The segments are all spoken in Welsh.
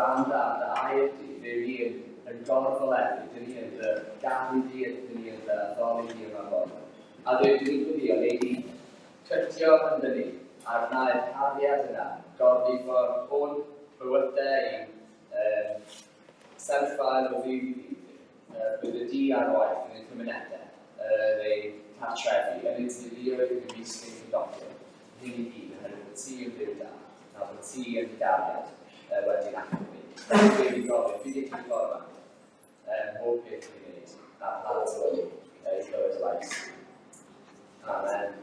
gwrando ar dy air di, Dduw ni yn, yn gorfoleddu, dyn ni yn dy garu di, dyn ni yn dy addoli di yma bore. A Dduw, dyn ni'n gweddio, neu di cydio yn dyn ni, a'r wna'r cariad yna, gorlifo'r holl bywydau i'n um, sefyllfaoedd o ddydd i ddydd. Bydd y di ar waith yn ein cymunedau, yn ein cartrefi, yn ein teuluoedd, yn ymysg ein cymdogion. Hyn i gyd oherwydd bod ti yn Dduw da, a bod ti yn gariad wedi'n achub ni. Dwi'n i gofyn, fi wedi ffordd yma, mhob peth ni'n gwneud, a paratoi i glywed y lais. Amen.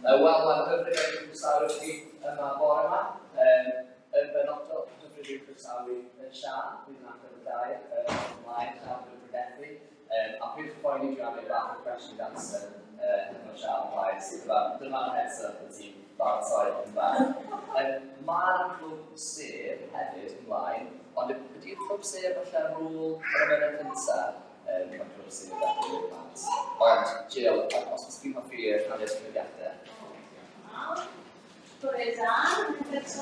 Wel, mae'n hyfryd eich croesawu chi yma bore yma. Yn benodol, hyfryd i'w croesawu yn Sian, bydd yn agor y gair ymlaen llawn yn pregethu. A peidiwch poeni, dwi am ei bach o question and answer hefo Sian ymlaen, so dyma, dyma'r heads up i ti baratoi yn bach. Mae'r clwb sêr hefyd ymlaen, ond ydy'r clwb sêr falle ar ôl yr ymyrraeth cyntaf? Mae clwb sêr felly i'r plant. Ond, Jill, os ti'n hoffi rhannu'r cyfrifiadau? Bore da, unwaith eto.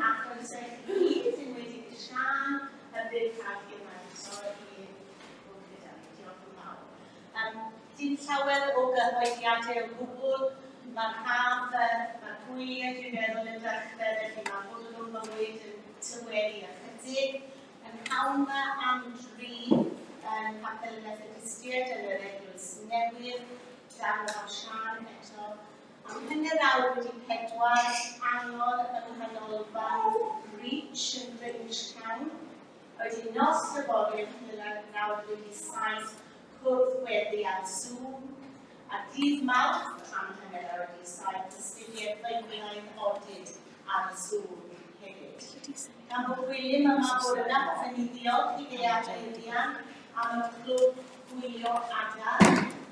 A chroeso i chi gyd, enwedig i Siân, hyfryd cael chi yma eto i fod gyda ni. Diolch yn fawr. Um, dim llawer o gyhoeddiadau o gwbl. Mae'r haf, mae'r gwyliau dwi'n meddwl yn dechrau, felly mae bwrlwm bywyd yn tywelu ychydig. Yn hawn yma am dri yn Capel y Methodistiaid yn yr Eglwys Newydd, dan ofal Siân eto. Am hanner awr wedi pedwar, angor yng nghanolfan Reach yn Grangetown. A wedyn nos yfory am hanner awr wedi saith, cwrdd gweddi ar Zoom. A dydd Mawrth am hanner awr wedi saith, astudiaeth Feiblaidd odid ar Zoom hefyd. Gan bod Gwilym yma bore yma, hoffen ni ddiolch i fe a Eirian am y clwb gwylio adar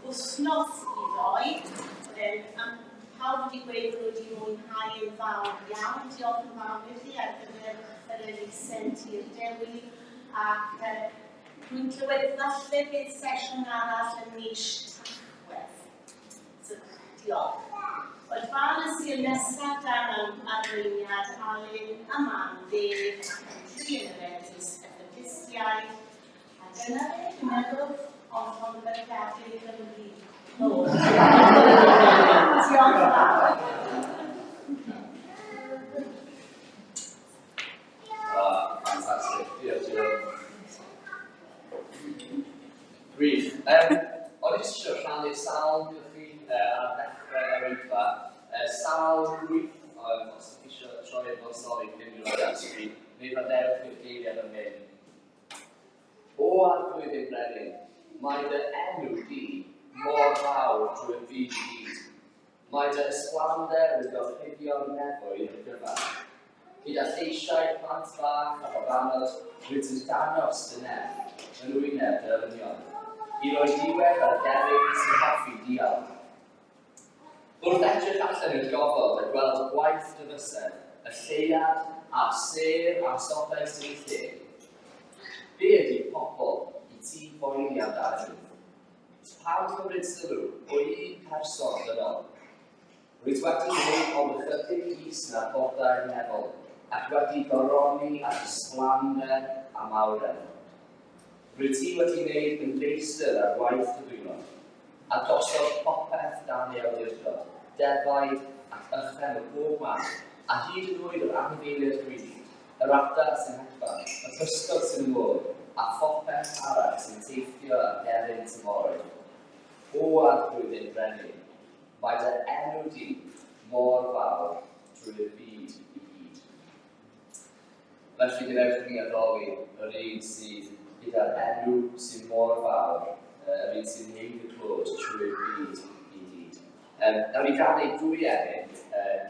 wythnos i ddoe. Oedd e'n, am, pawb wedi gweud bod nhw wedi mwynhau yn fawr iawn. Diolch yn fawr i chi ar gyfer yr elusen Tir Dewi. Ac dwi'n clywed falle bydd sesiwn arall yn mis Tachwedd. So, diolch. Oedd fan y Sul nesaf dan arweiniad Alun a Mam Dave ac Andrew yn yr Eglwys Fethodistiaid. A dyna fe, dwi'n meddwl, ond llongyfarchiadau i Gymru. Diolch yn fawr. Ah, ffantastig. Diolch, Jill. Gwych. O'n i jyst eisiau rhannu sawl gyda chi ar ddechrau yr oedfa. Sawl 8, os ydych chi eisiau troi efo'n sori cyn i roi ar sgrin, neu faddewch i'r geiriau fan hyn. O Arglwydd ein Brenin, mae dy enw di mor fawr drwy'r byd i gyd. Mae dy ysblander yn gorchuddio'r nefoedd yn gyfan. Gyda lleisiau plant bach a babanod, rwyt yn dangos dy nerth yn wyneb dy elynion, i roi diwedd ar gerrig sy'n hoffi dial. Wrth edrych allan i'r gofod a gweld gwaith dy fysedd, y lleuad a'r sêr a'r sodau sy'n eu lle, be ydy pobl i ti boeni amdanyn nhw? Pam cymryd sylw o un person dynol? Rwyt wedi gwneud ond ychydig is na'r bodau nefol, ac wedi goroni ar ysblander a mawredd. Rwyt ti wedi wneud yn feistr ar waith dy ddwylo, a gosod popeth dan ei awdurdod, defaid ac ychen o bob math, a hyd yn oed yr anifeiliaid gwyllt, yr adar sy'n hedfan, y pysgod sy'n y môr, a phopeth arall sy'n teithio ar deryn tymhorau. O Arglwydd ein Brenin, mae dy enw di mor fawr drwy'r byd i gyd. Felly gwnewch ni addoli yr un sydd gyda'r enw sydd mor fawr, yr un sy'n haeddu clod trwy'r byd i gyd. Nawn ni ganu dwy emyn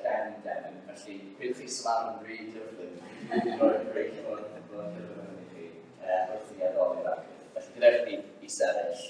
gen Devon, felly peidiwch chi sylfaen yn rhy gyflym. Dwi'n mynd i roi'r break o'r gyflym i chi wrth i ni addoli'r Arglwydd. Felly gwnewch ni i sefyll.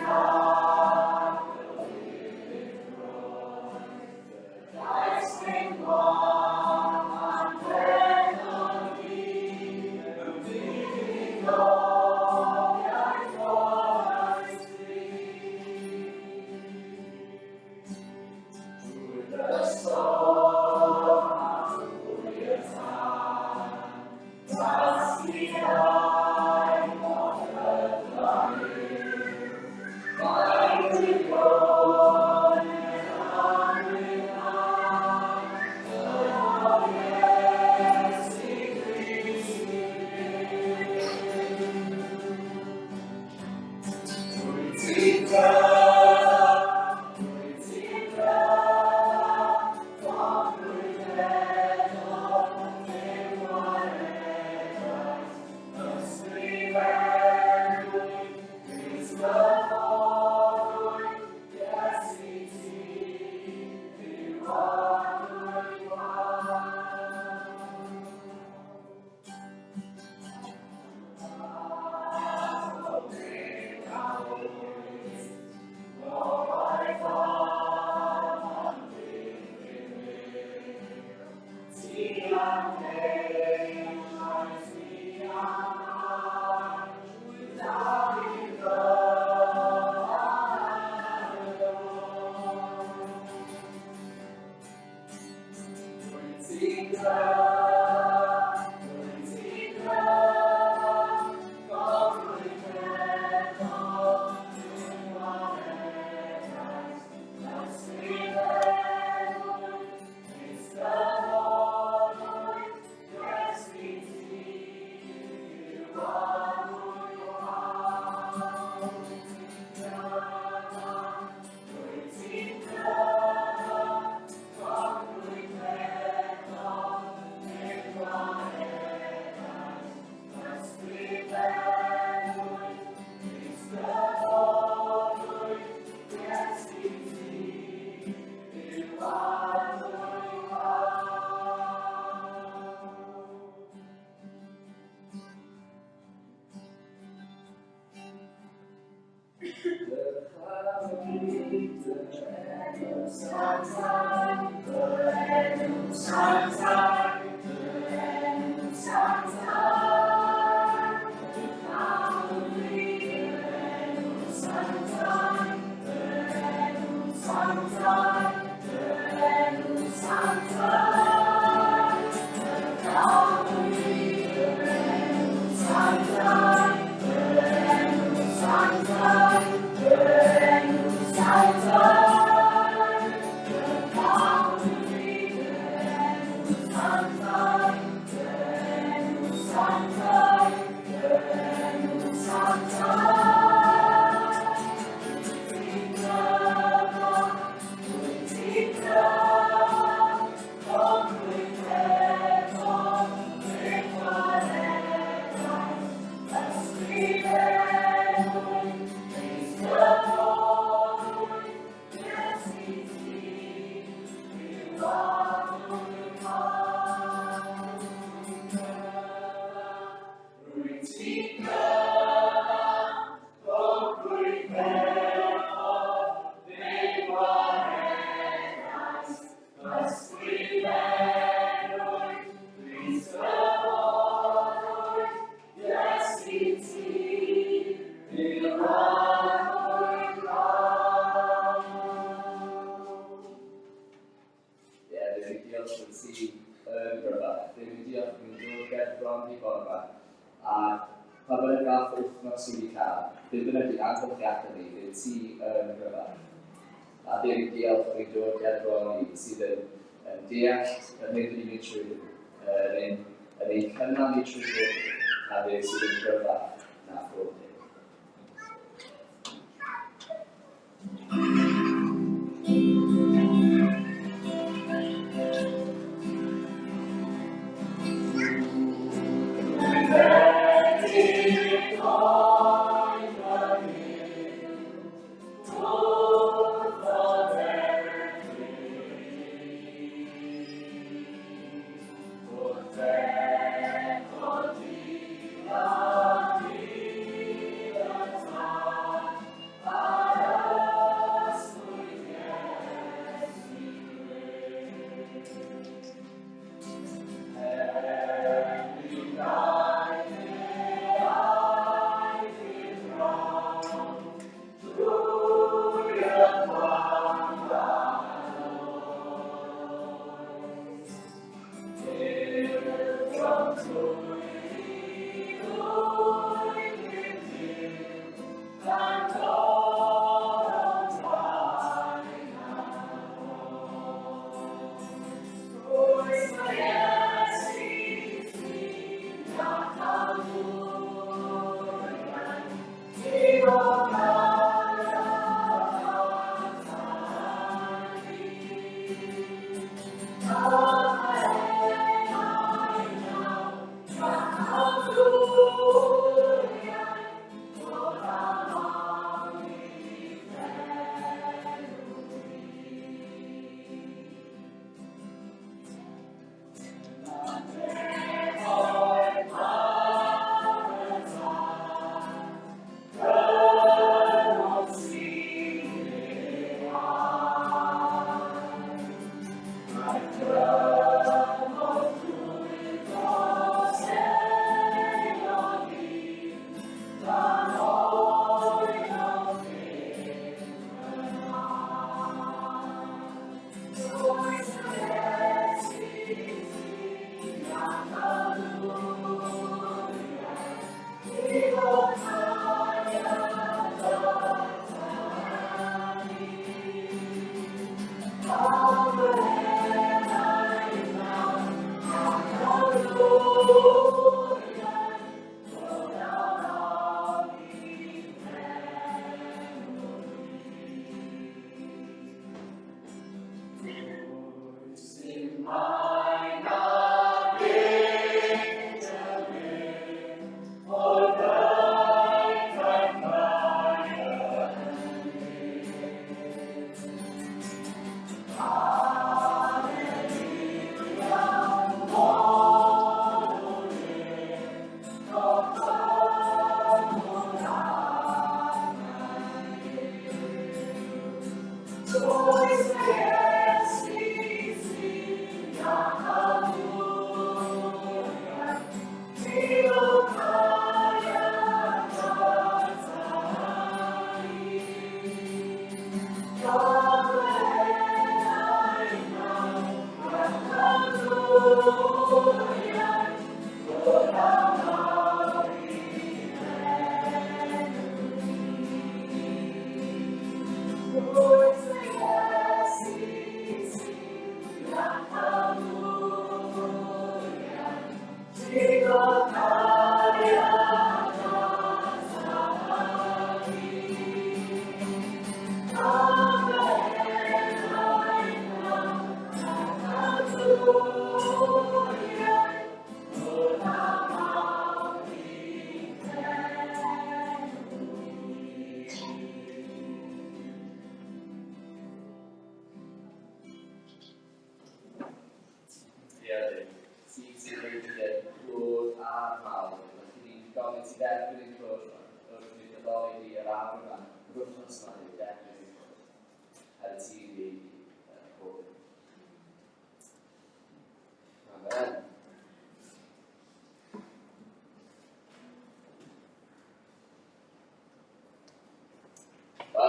Thank you.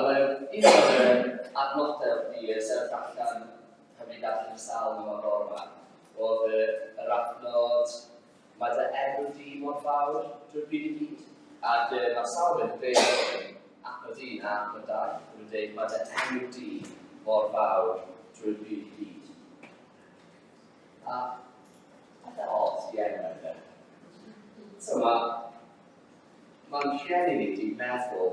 Wel, un o'r adnodau fi sefyll allan pan fi'n darllen y salm yma bore yma, oedd yr adnod "Mae dy enw di mor fawr drwy'r byd i gyd." Ac mae'r salm yn dweud adnod 1 a adnod 2, maen nhw'n dweud "Mae dy enw di mor fawr drwy'r byd i gyd." A pethau od i enw yna. So mae'n rhieni ni wedi meddwl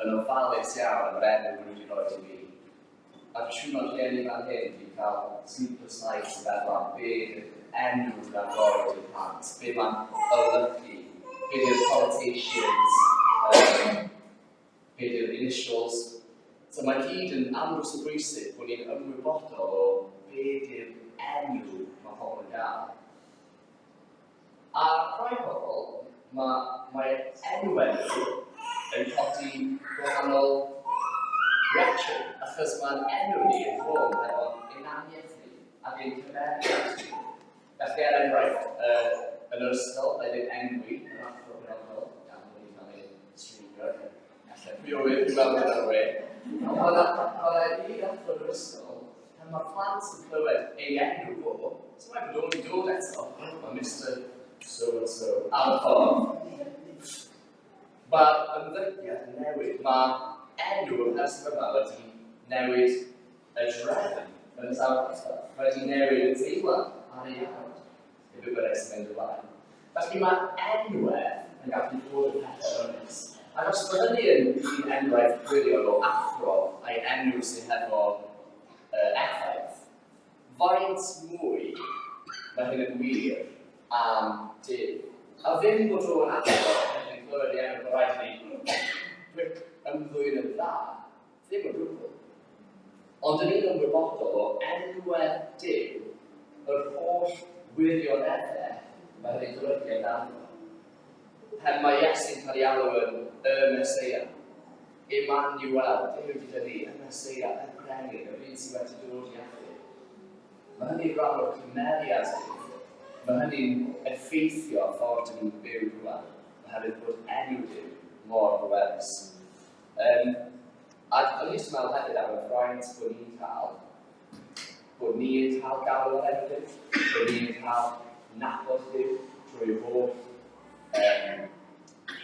yn ofalus iawn am yr enw maen nhw wedi rhoi i ni. A dwi'n siŵr mae'r rhieni fan hyn wedi cael sleepless nights yn meddwl am be ydy'r enw na'n rhoi i'r plant, be mae'n olygu, be ydy'r connotations, be ydy'r initials. So mae gyd yn andros o bwysig bod ni'n ymwybodol o be ydy'r enw mae pobl yn gael. A rhai pobl, mae enwau nhw yn codi gwahanol reaction, achos mae'n enw ni yn rhwng efo'n hunaniaeth ni ac ein cymeriad ni. Felly, er enghraifft, yn yr ysgol, mae ddim enwi yn athro penodol, gan bod ni'n cael ei streamio, ella pwy o wir, dwi'n weld yn ar y we. Ond mae yna un athro yn yr ysgol, pan mae'r plant yn clywed ei enw fo, so mae'n bod o'n i dod eto, mae Mr So-and-so ar y ffordd. Mae'r ymddygiad yn newid, mae enw y person yma wedi newid y drefn yn y stafell ddosbarth. Mae wedi newid y teimlad ar ei iawn i be bynnag sy'n mynd ymlaen. Felly mae enwau yn gallu bod yn pethau rymus. Ac os mae hynny yn un enghraifft gwirion o athro a'i enw sydd hefo effaith, faint mwy mae hyn yn wir am Duw? A ddim bod o'n athro yn clywed ei enw, bod rhaid i ni ymddwyn yn dda, ddim o gwbl. Ond yn ni'n ymwybodol o enwau Duw, yr holl wirioneddau mae hynny'n golygu amdano. Pan mae Iesu'n cael ei alw yn y Meseia, Emmanuel, Duw gyda ni, y Meseia, y Brenin, yr un sydd wedi dod i achub. Mae hynny'n rhan o'r cymeriad Duw. Mae hynny'n effeithio ffordd dyn ni'n byw rwan, oherwydd bod enw Duw mor bwerus. Ac o'n i jyst yn meddwl hefyd am y fraint bod ni'n cael, bod ni'n cael galw ar enw Duw, bod ni'n cael nabod Duw drwy holl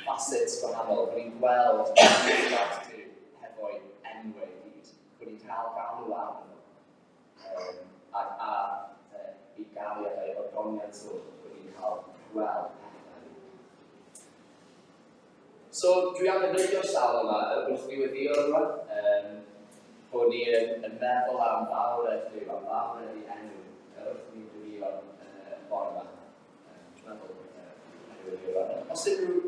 facets gwahanol, bod ni'n gweld cymeriad Duw hefo'i enwau i gyd, bod ni'n cael galw arno fo, ac ar ei gariad a'i ogoniant o, bod ni'n cael gweld pethau. So, dwi am ddefnyddio'r salm yma wrth i ni weddïo rŵan. Bod ni yn meddwl am fawredd Duw, am fawredd ei enw, wrth i ni dwylio bore yma. Dwi'n meddwl, anyway, os unrhyw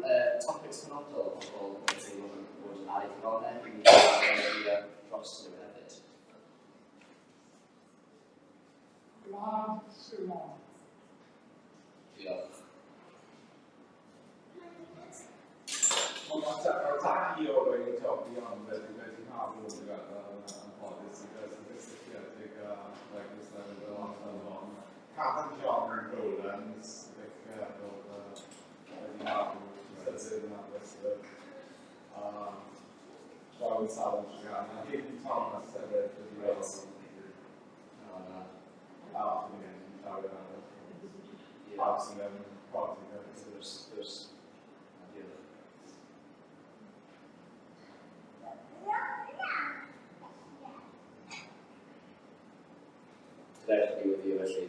topics penodol pobl yn teimlo bod ar eu calonnau, dwi'n mynd i dros nhw hefyd. Gwlad Sir Môn. Diolch. Wel, mae dau o'r weinidogion wedi marw yn ddiweddar yn anffodus sydd yn gysylltiedig â Eglwys Newydd fel Llanddon. Cavan John Rowlands, vicar, oedd wedi marw yn sydyn yn Aberystwyth. A draw yn Salem Treganna. Hayley Thomas hefyd wedi marw. O, na. A dwi'n mynd yn llawer arall. Pawb sy'n mewn codi hefyd. Wrth gwrs, wrth gwrs. Na, diolch. Dewch ni weddio felly.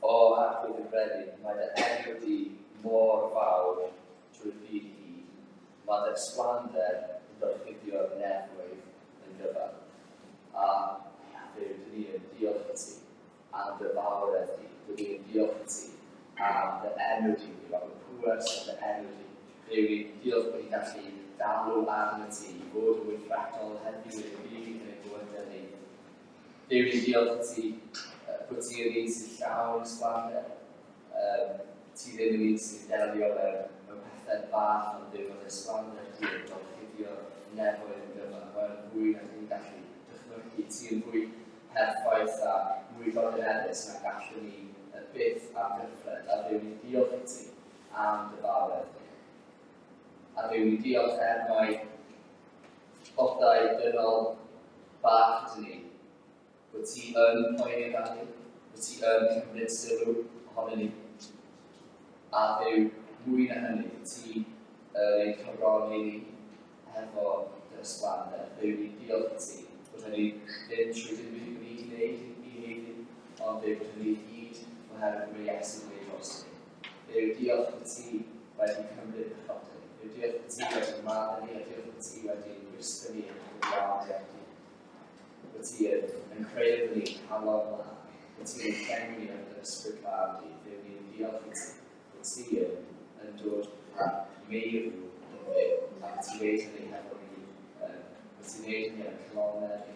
O Arglwydd y Brenin, mae dy enw di mor fawr trwy'r byd i gyd. Mae dy ysblander yn gorchuddio'r nefoedd yn gyfan. A Dduw, dyn ni yn diolch i ti am dy fawredd di. Dyn ni yn diolch i ti am dy enw di, Dduw, am y pŵer sydd yn dy enw di. Dduw, ni'n diolch bod ni'n gallu galw arno ti i fod yn weithredol heddiw yn ein byd yn ein bywydau ni. Dduw, ni'n diolch i ti bod ti yn un sy'n llawn ysblander. Ti ddim yn un sy'n delio mewn pethau bach, ond Dduw, mae dy ysblander di yn gorchuddio nefoedd yn gyfan. Mae'n fwy na ni'n gallu dychmygu. Ti yn fwy perffaith a mwy godinebus na gallwn ni byth amgyffred. A Dduw, ni'n diolch i ti am dy fawredd di. A Dduw, ni'n diolch er mai bodau dynol bach ydyn ni, bod ti yn poeni amdani ni, bod ti yn cymryd sylw ohono ni. A Dduw, mwy na hynny, bod ti yn ein cyfroni ni hefo dy ysblander. Dduw, ni'n diolch i ti bod hynny ddim trwy dim byd ni wedi gwneud i heiddi, ond Dduw, bod hynny i gyd oherwydd mae Iesu'n gwneud dros ni. Dduw, diolch bod ti wedi cymryd pechodau ni. Dduw, diolch bod ti wedi maddau ni, a diolch bod ti wedi gwisgo ni yn gyfiawnder di. Bod ti yn creu efo ni calon lân. Bod ti yn llenwi ni efo dy ysbryd glân di. Dduw, ni'n diolch i ti. Bod ti yn dod â'r meirw yn fyw. A bod ti'n gwneud hynny hefo ni. Bod ti'n gwneud hynny ar calonnau ni.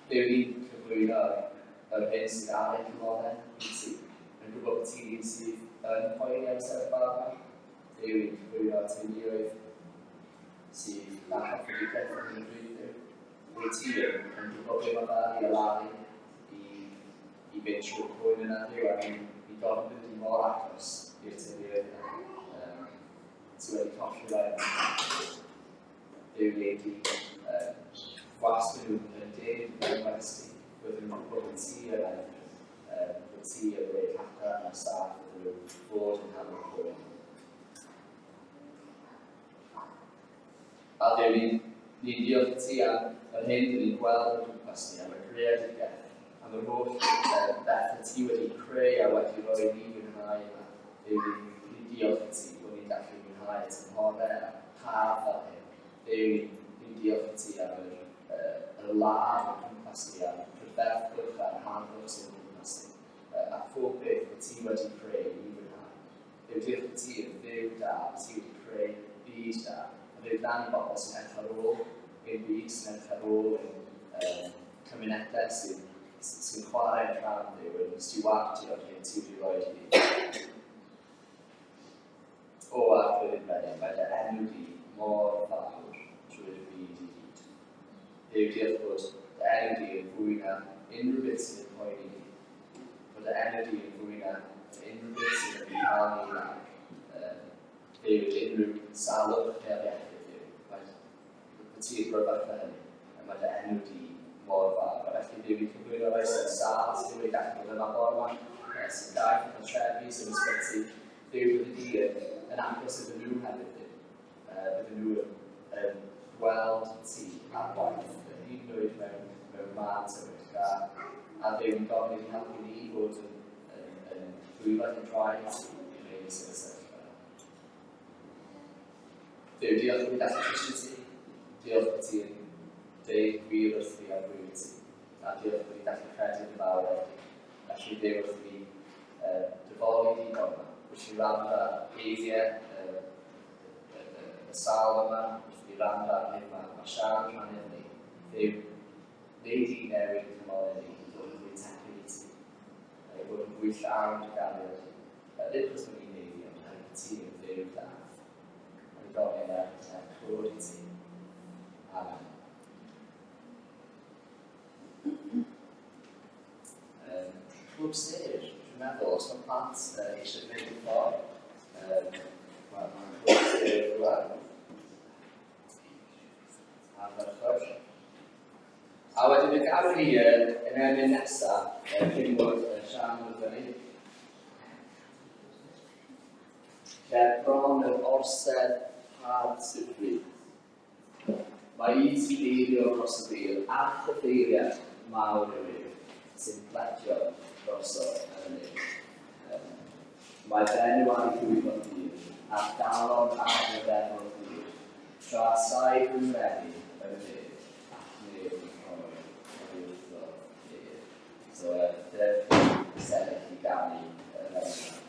Dduw, ni'n cyflwyno yr hyn sydd ar ein calonnau i ti. Yn gwybod bod ti'n un sydd yn poeni am y sefyllfa yma. Dduw, ni'n cyflwyno teuluoedd sydd na choffedigaeth ar hyn o bryd, Dduw. Wyt ti yn gwybod be mae dda i alaru i fynd trwy'r poen yna, Dduw, a ni'n ni gofyn bod di mor agos i'r teuluoedd yna. Ti wedi colli rai ohonyn nhw. Dduw, le di gwasgu nhw yn deg fel westi, bydden nhw'n gwybod bod ti yn edrych, bod ti yn le cadarn a saff iddyn nhw fod yn nghanol poen. A Dduw, ni'n ni diolch i ti am yr hyn dyn ni'n gweld o'n cwmpas ni, am y greadigaeth, am yr holl bethau ti wedi creu a wedi rhoi ni fwynhau yma. Dduw, ni'n ni diolch i ti bod ni'n gallu mwynhau y tymhorau a haf fel hyn. Dduw, ni'n ni diolch i ti am yr lad o'n cwmpas ni, am prydferthwch a'r harddwch sy'n cwmpas ni, a phob beth bod ti wedi creu i fwynhau. Dduw, diolch bod ti yn Dduw da, bod ti wedi creu byd da. A Dduw, dan i bobl sy'n edrych ar ôl ein byd, sy'n edrych ar ôl ein cymunedau sy'n sy chwarae rhan Dduw, yn stiwardio'r hyn ti wedi rhoi i ni. O, Arglwydd ein Brenin, mae dy enw di mor fawr trwy'r byd i gyd. Dduw, diolch bod dy enw di yn fwy na unrhyw beth sy'n ein poeni ni. Bod dy enw di yn fwy na unrhyw beth sy'n ein cael ni lawr. Dduw, unrhyw salwch neu afiechyd, Dduw. Mae bod ti yn rhyfedd na hynny, a mae dy enw di mor fawr. A felly, Dduw, ni'n cyflwyno rai sy'n sâl, sydd wedi gallu bod yma bore yma, sy'n daith yn cartrefi, sy'n ysbyty. Dduw, bydde di yn agos iddyn nhw hefyd, Dduw. Bydden nhw yn gweld ti ar waith, yn hyd yn oed mewn man tywyll. A Dduw, ni'n gofyn i ti helpu ni i fod yn dwylo yn draed ti i reoli sy'n y sefyllfa. Duw, diolch i fi gallu trystio ti. Diolch bod ti'n deud gwir wrth fi am bwy wyt ti. A diolch bod fi'n gallu credu yn dy fawredd di. Felly Duw wrth i fi dyfoli di bore yma, wrth i wrando ar geiriau y salm yma, wrth i fi wrando ar hyn mae, mae Siân yn rhannu efo ni. Dduw, wneud i newid yn cymolau ni i fod yn fwy tebyg i ti, i fod yn fwy llawn dy gariad. Nid achos bod ni'n neud i, ond oherwydd ti yn Dduw da. Mae'n gofyn yna, clod i ti. Amen. Clwb Sêr, dwi'n meddwl, os mae plant eisiau gwneud y ffordd, mae ma Clwb Sêr rhywle. Ardderchog. A wedyn fe gawn ni yn emyn nesaf, cyn bod Sian yn fyny. Ger bron yr orsedd hardd sydd bryd. Mae un sy'n eirio dros y byd a chyfeiriad mawr yw ef, sy'n pledio droso yn y nef. Mae fenyw ar ei ddwylo'n hir, a'r galon ar ryfeddod hir, tra saif yn mrenu yn y nef, ac neb yn rhoi oddi wrtho ef. So, dewch i sefyll i ganu yr emyn yma.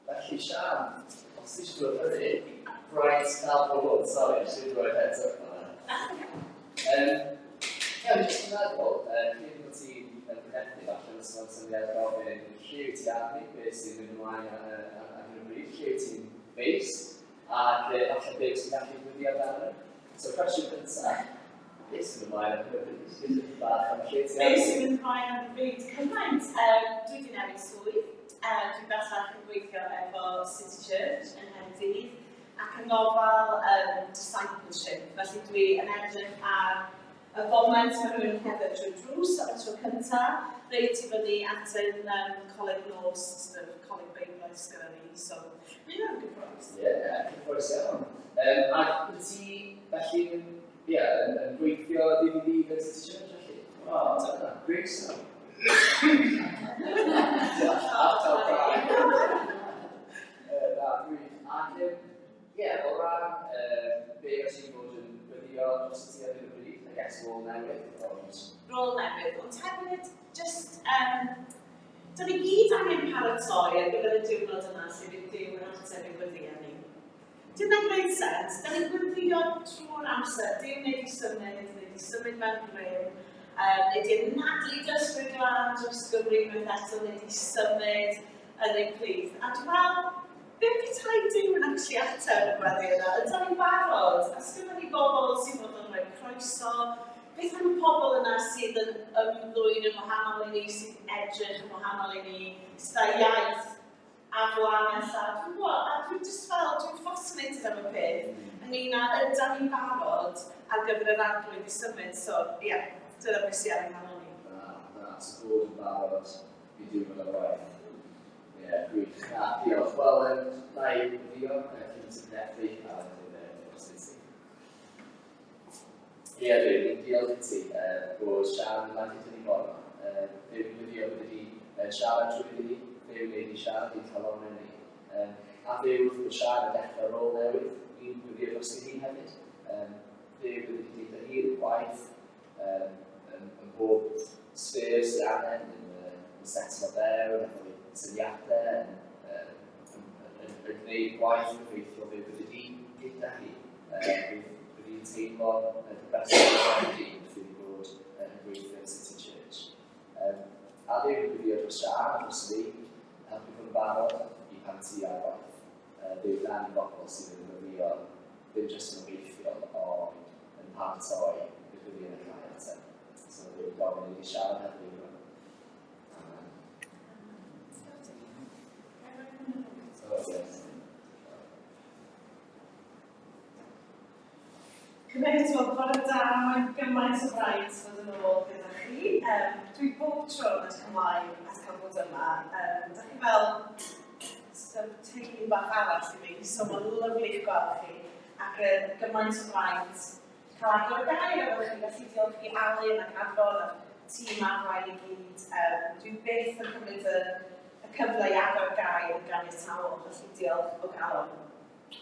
Felly, Sian, os ti eisiau dod fyny, bright cael bod hwn, sori, eisiau rhoi heads up fan'na. Ie, o'n i jyst yn meddwl, cyn bod ti'n pregethu, falle fysa fo'n syniad gofyn lle wyt ti arni, beth sy'n mynd ymlaen ar hyn o bryd, lle wyt ti'n based. Ac falle beth sy'n gallu gwyddi amdano. So, cwestiwn cyntaf, beth sy'n ymlaen ar hyn o bryd? Beth bach am lle ti Beth sy'n mynd ymlaen ar hyn o bryd? Cymaint. Dwi wedi newid swydd. Dwi bellach yn gweithio efo City Church yng Nghaerdydd ac yn ngofal discipleship. Felly dwi yn edrych ar y foment mae rhywun yn cerdded trwy drws am y tro cynta, reit i fyny at ein coleg nos, sort of coleg Beiblaidd sgynnon ni. So, mae hynna'n gyffrous. Ie, yeah, cyffrous iawn. Ac wyt ti felly yn, yeah, yn gweithio dydd i ddydd yn City Church felly? O, dyna, gwych. Atal da. Na, gwych. Ac, ie, o ran be o ti'n bod yn gweddio dros y ti ar hyn o bryd, I guess, rôl newydd, ond... Rôl newydd, ond hefyd, just, da ni gyd angen paratoi ar gyfer y diwrnod yna lle fydd Duw yn ateb ein gweddïau ni. Dyn na'n gwneud sens, da ni'n gweddio trwy'r amser, Duw wneud i symud, wneud i symud mewn grym, wneud i anadlu dy ysbryd glân dros Gymru unwaith eto, wneud i symud yn ein plith. A dwi'n meddwl, beth petai Duw yn actually ateb y gweddi yna? Ydyn ni'n barod? A sgynnon ni bobl sy'n fod yn rhoi croeso? Beth am y pobl yna sydd yn ymddwyn yn wahanol i ni, sydd edrych yn wahanol i ni, sydd â iaith a flan ella? Dwi'n gwybod, a dwi'n just fel, dwi'n fascinated am y peth, ynglyn â ydyn ni'n barod ar gyfer yr arglwydd i symud, so ie, yeah, dyna beth sydd ar yng nghalon i. Na, na, so bod yn barod i diwrnod ar waith. Ie, yeah, gwych. Na, diolch. Wel, na i wyddio cyn ti'n methu a wedyn dros i ti. Ie, yeah, dwi'n diolch i ti bod Sian yn gyda ni bore yma. Dwi'n gwyddio bod wedi siarad trwy ni, Duw wneud i siarad i'n calonnau ni. A Duw wrth bod Sian yn dechrau rôl newydd, ni'n gwyddio dros i hi hefyd. Duw wedi gwneud hi yn gwaith, yn bob sffêr sydd angen, yn setlo fewn, yn rhoi syniadau, yn gwneud gwaith cyfreithiol Duw bydde di gyda hi. Bydde di'n teimlo yn bresennol hi wrth iddi fod yn gweithio yn City Church. A Duw yn gwyddio dros Siân a dros fi, helpu fod yn barod i pan ti ar waith. Duw dan i bobl sydd yn gweddio ddim jyst yn obeithiol, ond yn paratoi i'r gweddi yn y llai ateb. So Duw yn gofyn i ni siarad heddiw yma. Amen. Oh, yes. Cymeryd wel, bore da, mae'n gymaint o fraint fod yn ôl gyda chi. Dwi bob tro yn edrych ymlaen at cael bod yma. Da chi fel sort of teulu bach arall i fi, so mae'n lyfli i'ch gweld chi. Ac yn gymaint o fraint cael agor y gair efo chi, felly diolch i Alun ac Arfon a'r tîm arwain i gyd. Dwi byth yn cymryd y cyfle i agor y gair yn ganiataol, felly diolch o galon.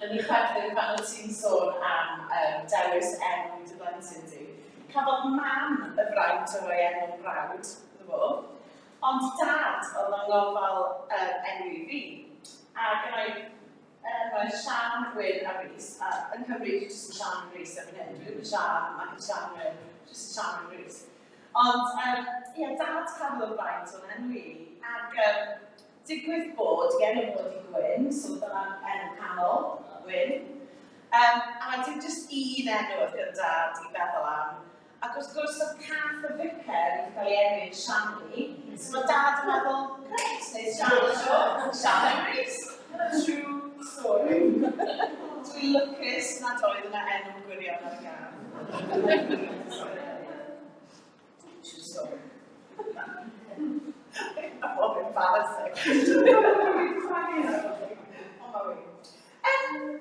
Yn ei chwerthin pan wyt ti'n sôn am dewis enw dy blentyn di. Cafodd mam y fraint o roi enw brawd iddo fo, ond dad oedd yn ngofal enw i fi. A gynna i enwau Sian, Wyn a Rhys, a yng Nghymru dwi jyst yn Sian Rhys erbyn hyn. Dwi ddim yn Sian ac yn Sian Wyn, jyst yn Sian Rhys. Ond ie, dad cafodd y fraint o'n enw i, ac digwydd bod i enw fod i Gwyn, so dyna'r enw canol, Wyn. A dim jyst un enw oedd gyda dad i feddwl am. Ac wrth gwrs oedd cath y vicar wedi cael ei enwi'n Shani, so mae dad yn meddwl, grêt, wneud Sian y tro, Sian Rhys. True story. Dwi'n lwcus nad oedd yna enw gwirion ar y gath. True story. Mor embarrassing. Ond ma' wir.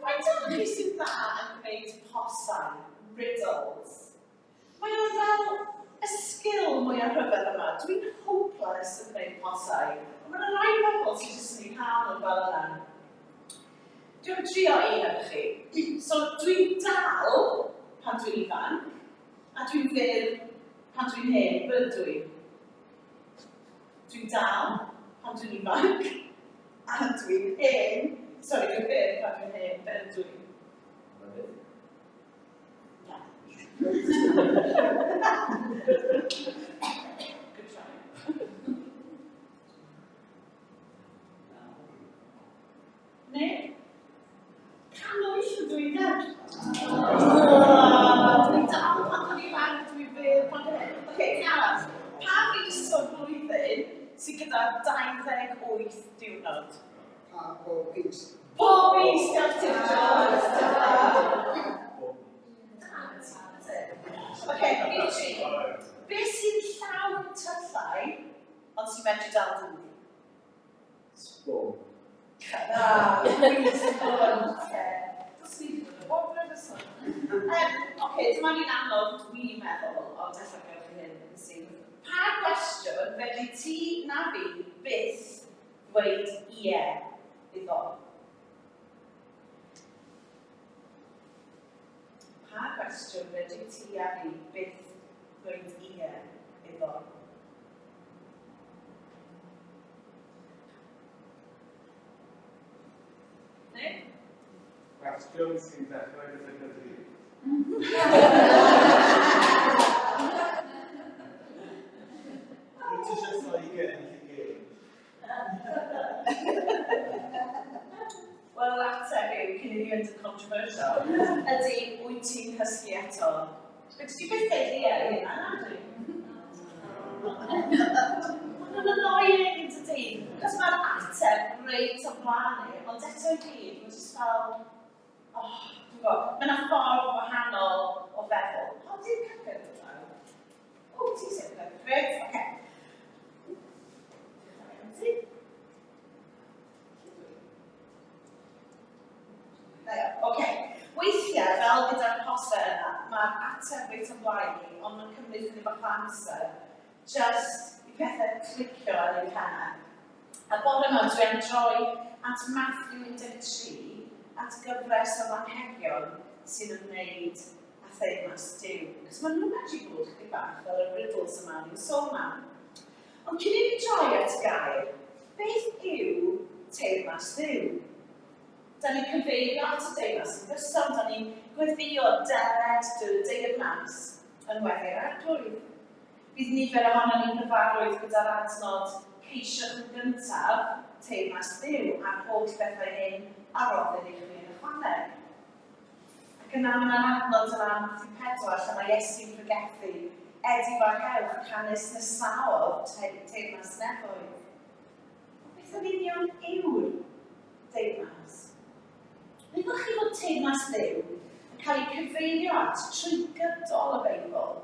Faint ohonoch chi sy'n dda yn gwneud posau, riddles? Mae o fel y sgil mwyaf rhyfedd yma. Dwi'n hopeless yn gwneud posau. Ond mae yna rai bobl sy'n jyst yn eu cael nhw fel yna. Dwi'n trio un efo chi. So dwi'n dal pan dwi'n ifanc, a dwi'n fyr pan dwi'n hen, be ydw i? Dwi'n dal pan dwi'n ifanc, a dwi'n hen, sori, dwi'n fyr pan dwi'n hen, be ydw i? Mynydd. Na. Good try. Ne? Canwyll. ydw i de? Dwi'n dal pan o'n i'n ifanc, dwi'n fyr pan o'n i'n... Oce, un arall. Pa fis o'r flwyddyn sydd gyda 28 diwrnod? Pa pob mis. Pob mis, diolch ti, Jones. Oce, un tri. Be sy'n llawn tyllau, ond sy'n medru dal dŵr? Sbwng. Na, dwi'n sbwng, te. Dos ni ddim yn y bobrau fysa. Oce, dyma ni'n anodd, dwi'n meddwl, ond ella gewch chi hyn yn syth. Pa gwestiwn fedri ti na fi byth ddweud ie iddo? Pa gwestiwn fedri ti a fi byth ddweud ie iddo? Neu? Cwestiwn sy'n dechrau gyda gydi. Wyt ti eisiau saig ennill y gêm? Wel, yr ateb yw, cyn i ni fynd yn controversial, ydy, wyt ti'n cysgu eto? Wyt ti byth deud ie i hynna, na dwi? Maen nhw'n annoying, yn dydy? Cos mae'r ateb reit o blaen ni, ond eto i gyd, mae'n just fel, oh, dwi'n gwybod, mae yna ffordd wahanol o feddwl. O, di'r cyffur yn dod draw. O, ti'n sefyll ar grêt, oce. Oce. Weithiau, fel gyda'r posau yna, mae'r ateb reit o'n blaen ni, ond mae'n cymryd chydig bach o amser just i pethau clicio ar ein pennau. A bore yma, dwi am droi at Matthew 13, at gyfres o anrhegion sy'n ymwneud â theyrnas Duw. Cos maen nhw'n medru bod chydig bach fel y riddles yma ni'n sôn am. Ond cyn i ni droi at y gair, beth yw teyrnas Dduw? Da ni'n cyfeirio at y deyrnas yn gyson, da ni'n gweddio deled dy deyrnas yn weddi'r arglwydd. Bydd nifer ohonon ni'n gyfarwydd gyda'r adnod ceisiwch yn gyntaf teyrnas Dduw a'r holl bethau hyn a roddir i chwi yn ychwaneg. Ac yna mae yna'n adnod yna am Matthew 4 lle mae Iesu'n pregethu, Edifarhewch, canys nesaodd teyrnas nefoedd. Beth yn union yw'r deyrnas? Wyddoch chi fod teyrnas Dduw yn cael ei cyfeirio at trwy gydol y Beibl,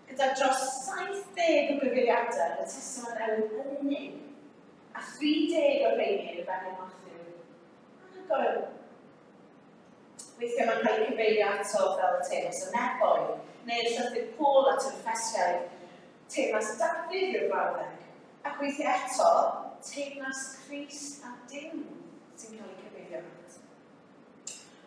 gyda dros 70 o gyfeiriadau yn y Testament Newydd yn unig, a 30 o'r rheiny yn Efengyl Mathew. Anhygoel. Weithiau mae'n cael ei cyfeirio ato fel y teyrnas y nefoedd, neu'r llythyr Paul at yr Effesiaid, teyrnas Dafydd yw'r brawddeg, ac weithiau eto, teyrnas Crist a Duw sy'n cael ei cyfeirio at.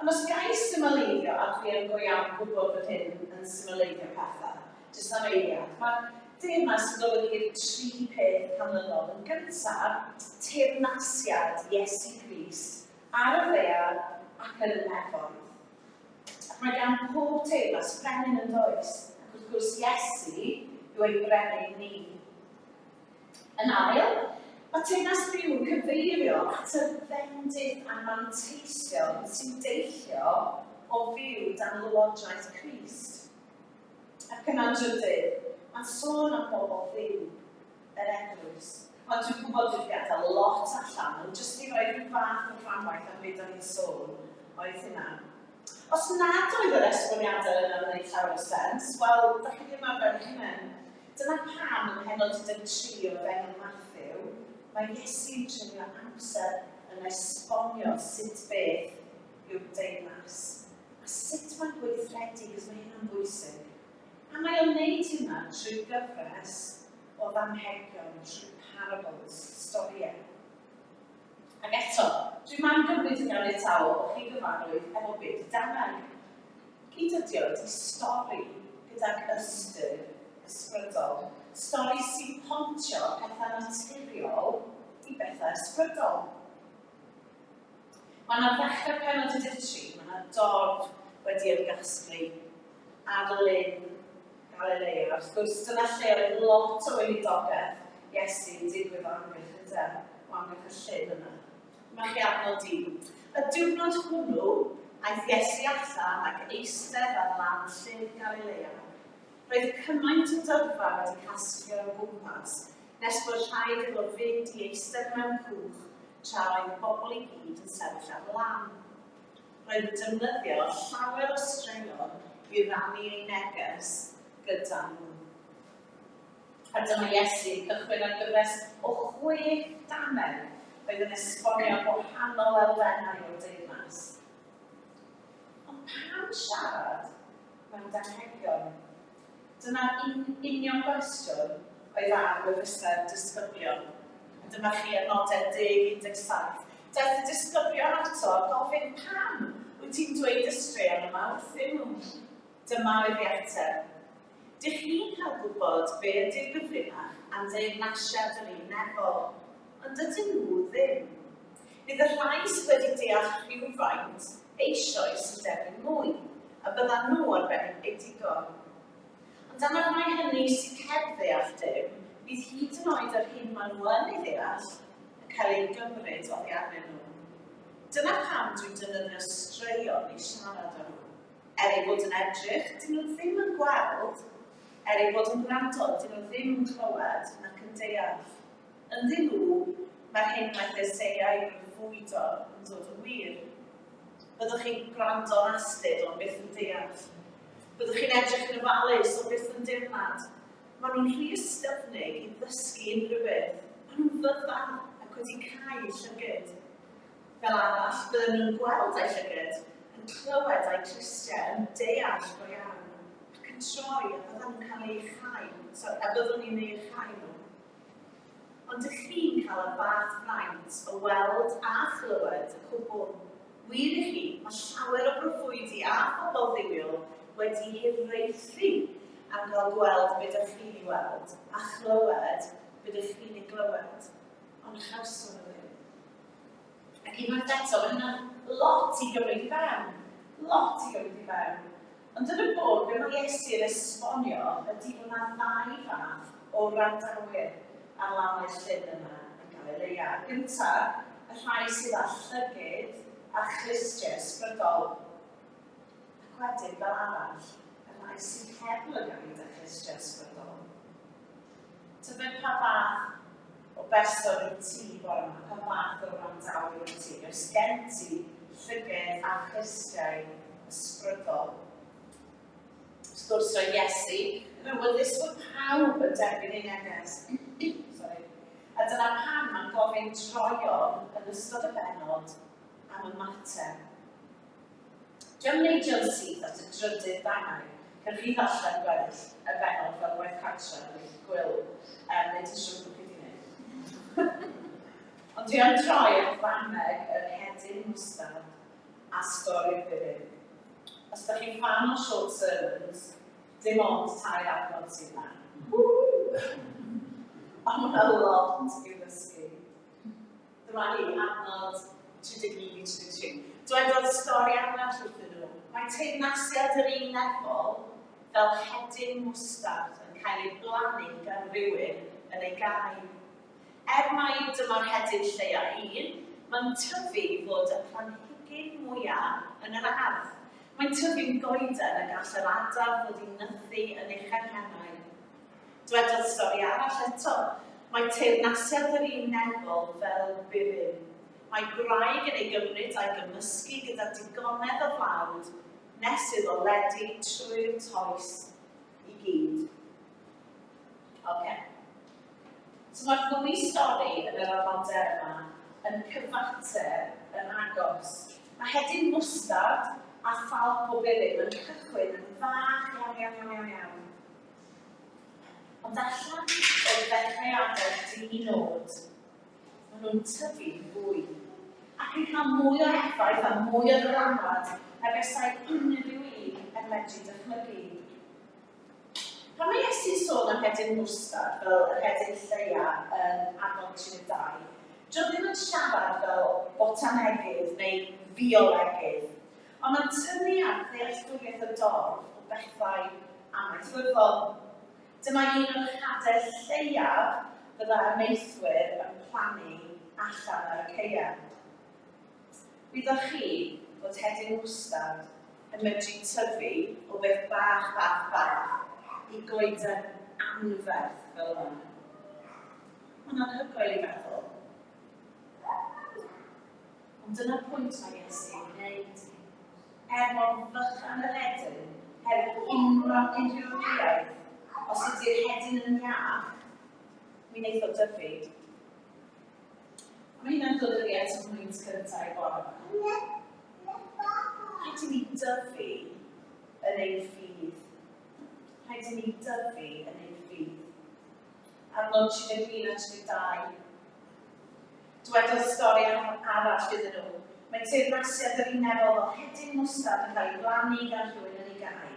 Ond os ga i symleiddio, a dwi yn go iawn gwybod bod hyn yn symleiddio pethau, jyst am eiliad, mae'r deyrnas yn golygu'r tri peth canlynol. Yn gyntaf, teyrnasiad Iesu Grist ar y ddaear ac yn y nefoedd. Ac mae gan pob teyrnas frenin yn does, ac wrth gwrs Iesu yw ein brenin ni. Yn ail, mae teyrnas Dduw yn cyfeirio at y fendith a manteision sy'n deillio o fyw dan lywodraeth Crist. Ac yna'n drydydd, mae'n sôn am bobl Dduw, yr eglwys. Ond dwi'n gwybod dwi wedi gadael lot allan, ond jyst i roi rhyw fath o fframwaith am beth o'n i'n sôn oedd hynna. Os nad oedd yr esboniadau yna'n gwneud llawer o sens, wel, da chi ddim ar ben eich hunain. Dyna pam ym mhennod 13 o Efengyl Mathew, mae Iesu'n treulio amser yn esbonio sut beth yw'r deyrnas, a sut mae'n gweithredu, cos mae hynna'n bwysig. A mae o'n wneud hynna trwy gyfres o ddamhegion trwy parables, storïau. Ac eto, dwi'm am gymryd yn ganiataol bod chi'n gyfarwydd efo be di dameg. Gyd ydi o ydi stori gydag ystyr ysbrydol. Stori sy'n pontio pethau naturiol i bethau ysbrydol. Mae yna ddechrau pennod 13, mae yna dorf wedi ymgasglu ar lyn Galilea. Wrth gwrs, dyna lle oedd lot o weinidogaeth Iesu yn digwydd o amgylch ynde, o amgylch y llyn yna. Dyma chi adnod un. Y diwrnod hwnnw, Aeth Iesu allan ac eistedd ar lan Llyn Galilea. Roedd cymaint o dyrfa wedi casglu o'i gwmpas, nes bod rhaid iddo fynd i eistedd mewn cwch tra roedd y bobl i gyd yn sefyll ar y lan. Roedd yn defnyddio llawer o straeon i rannu ei neges gyda nhw. A dyma Iesu yn cychwyn ar gyfres o chwe dameg oedd yn esbonio gwahanol elfennau o'r deyrnas. Ond pam siarad mewn damhegion? Dyna'r un union gwestiwn oedd ar wefusau'r disgyblion. A dyma chi adnodau 10 17. Daeth y disgyblion ato a gofyn pam wyt ti'n dweud y straeon yma wrthyn nhw? Dyma oedd ei ateb. Dych chi'n cael gwybod be ydy'r gyfrinach am deyrnasiad yr un nefol, ond dydyn nhw ddim. Bydd y rhai sydd wedi deall rhywfaint eisoes yn derbyn mwy, a byddan nhw ar ben eu digon. Ond am y rhai hynny sydd heb ddeall dim, bydd hyd yn oed yr hyn maen nhw yn ei ddeall yn cael ei gymryd oddi arnyn nhw. Dyna pam dwi'n defnyddio straeon i siarad â nhw. Er eu bod yn edrych, dyn nhw ddim yn gweld, er eu bod yn gwrando, dyn nhw ddim yn clywed nac yn deall. Ynddyn nhw, mae'r hyn wnaeth Eseia ei breuddwydo yn dod yn wir. Byddwch chi'n gwrando'n astud ond byth yn deall. Byddwch chi'n edrych yn ofalus ond byth yn dirnad. Maen nhw'n rhy ystyfnig i ddysgu unrhyw beth. Maen nhw'n fyddar ac wedi cau eu llygid. Fel arall, bydden nhw'n gweld â'u llyged, yn clywed â'u clustiau, yn deall go iawn, ac yn troi a byddan nhw'n cael eu iachau, sorry, a byddwn ni'n eu iachau nhw. Ond dych chi'n cael y fath fraint o weld a chlywed y cwbl. Wir i chi, mae llawer o broffwydi a phobl dduwiol wedi hiraethu am gael gweld be dych chi'n ei weld a chlywed be dych chi'n ei glywed, ond chawson nhw ddim. Ac unwaith eto, mae hynna'n lot i gymryd i fewn. Lot i gymryd i fewn. Ond yn y bôn, be mae Iesu yn esbonio ydy bod yna ddau fath o wrandawyr ar lannau llyn yma yn Galilea. Gyntaf, y rhai sydd â llygid a chlustiau ysbrydol. Ac wedyn, fel arall, y rhai sydd heb lygaid a chlustiau ysbrydol. Tybed pa fath o berson wyt ti bore yma, pa fath o wrandawyr wyt ti? Oes gen ti llyged a chlustiau ysbrydol? Wrth gwrs, roedd Iesu yn awyddus fod pawb yn derbyn ei neges. Sorry. A dyna pam mae'n gofyn troeon yn ystod y bennod am ymateb. Dwi am neidio'n syth at y drydydd ddameg, cewch chi ddarllen gweddill y bennod fel gwaith cartre yn eich gwyl, um, neu dwi'n siŵr bod chi wedi gwneud. Ond dwi am droi at ddameg yr hedyn mwstard a stori'r ddilyn. Os ydych chi'n fan o short sermons, dim ond tair adnod sydd yna. Ond mae yna lot i'w ddysgu. Dyma hi, adnod 31 i 33. Dwedodd stori arall wrthyn nhw. Mae teyrnasiad yr un nefol fel hedyn mwstard yn cael ei blannu gan rywun yn ei gae. Er mai dyma'r hedyn lleia un, mae'n tyfu i fod y planhigyn mwyaf yn yr ardd. Mae'n tyfu'n goeden a gall yr adar ddod i nythu yn ei changhennau. Dwedodd stori arall eto, mae teyrnasiad yr un nefol fel burum. Mae gwraig yn ei gymryd a'i gymysgu gyda digonedd o flawd nes iddo ledu trwy'r toes i gyd. Oce. So mae'r ddwy stori yn yr adnodau yma yn cyfateb yn agos. Mae hedyn mwstard a thalp o burum yn cychwyn yn fach iawn, iawn, iawn, iawn, iawn. Ond allan o'r ddechreuadau di-nod, maen nhw'n tyfu'n fwy ac yn cael mwy o effaith a mwy o ddylanwad na fesai unrhyw un yn medru dychmygu. Pan mae Iesu'n sôn am hedyn mwstard fel yr hedyn lleia yn adnod 32, dio ddim yn siarad fel botanegydd neu fiolegydd, ond mae'n tynnu ar ddealltwriaeth y dorf o bethau amaethyddol. Dyma un o'r hadau lleiaf fydda amaethwyr yn plannu allan ar y caeau. Wyddoch chi, fod hedyn mwstard yn medru tyfu o beth bach, bach, bach i goeden anferth fel yna. Mae'n anhygoel i meddwl. Ond dyna'r pwynt mae Iesu yn gwneud. Er mor fychan yr hedyn, heb unrhyw unrhyw amheuaeth, os ydy'r hedyn yn iach, mi wneith o dyfu. A mae hynna'n dod â fi at y pwynt cyntaf i bore yma. Rhaid i ni dyfu yn ein ffydd. Rhaid i ni dyfu yn ein ffydd. Adnod 31 a 32. Dywedodd stori arall iddyn nhw. Mae teyrnasiad yr unefol fel hedyn mwstard yn cael ei blannu gan rhywun yn ei gae.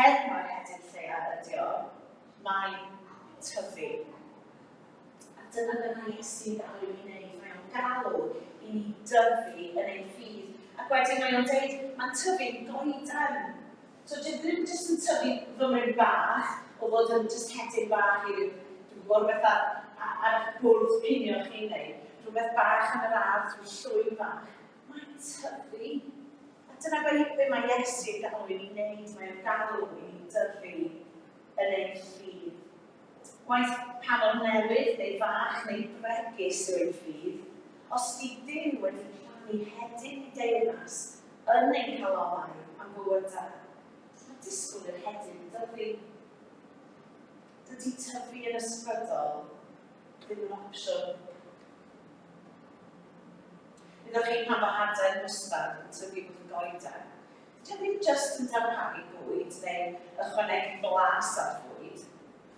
Er mai'r hedyn lleiaf ydi o, mae'n tyfu. A dyna be mae Iesu'n galw i ni wneud. Mae o'n galw i ni dyfu yn ein ffydd. Ac wedyn mae o'n deud, mae'n tyfu'n goeden. So dwi ddim jyst yn tyfu fymryn bach o fod yn jyst hedyn bach i ryw, dwi'n gwybod, rhywbeth ar, ar eich bwrdd cinio chi neu rhywbeth bach yn yr ardd, rhyw llwyn bach. Mae'n tyfu. A dyna be, be mae Iesu'n galw i ni wneud. Mae o'n galw i ni dyfu yn ein ffydd. Waeth pa mor newydd neu fach neu bregus yw ein ffydd, os ydy Duw wedi plannu hedyn ei deyrnas yn ein calonnau am fywydau, mae disgwyl i'r hedyn dyfu. Dydy tyfu yn ysbrydol ddim yn opsiwn. Wyddoch chi pan fo hadau'r mwstard yn tyfu fod yn goeden, dydy o ddim jyst yn darparu bwyd neu ychwanegu blas at fwyd,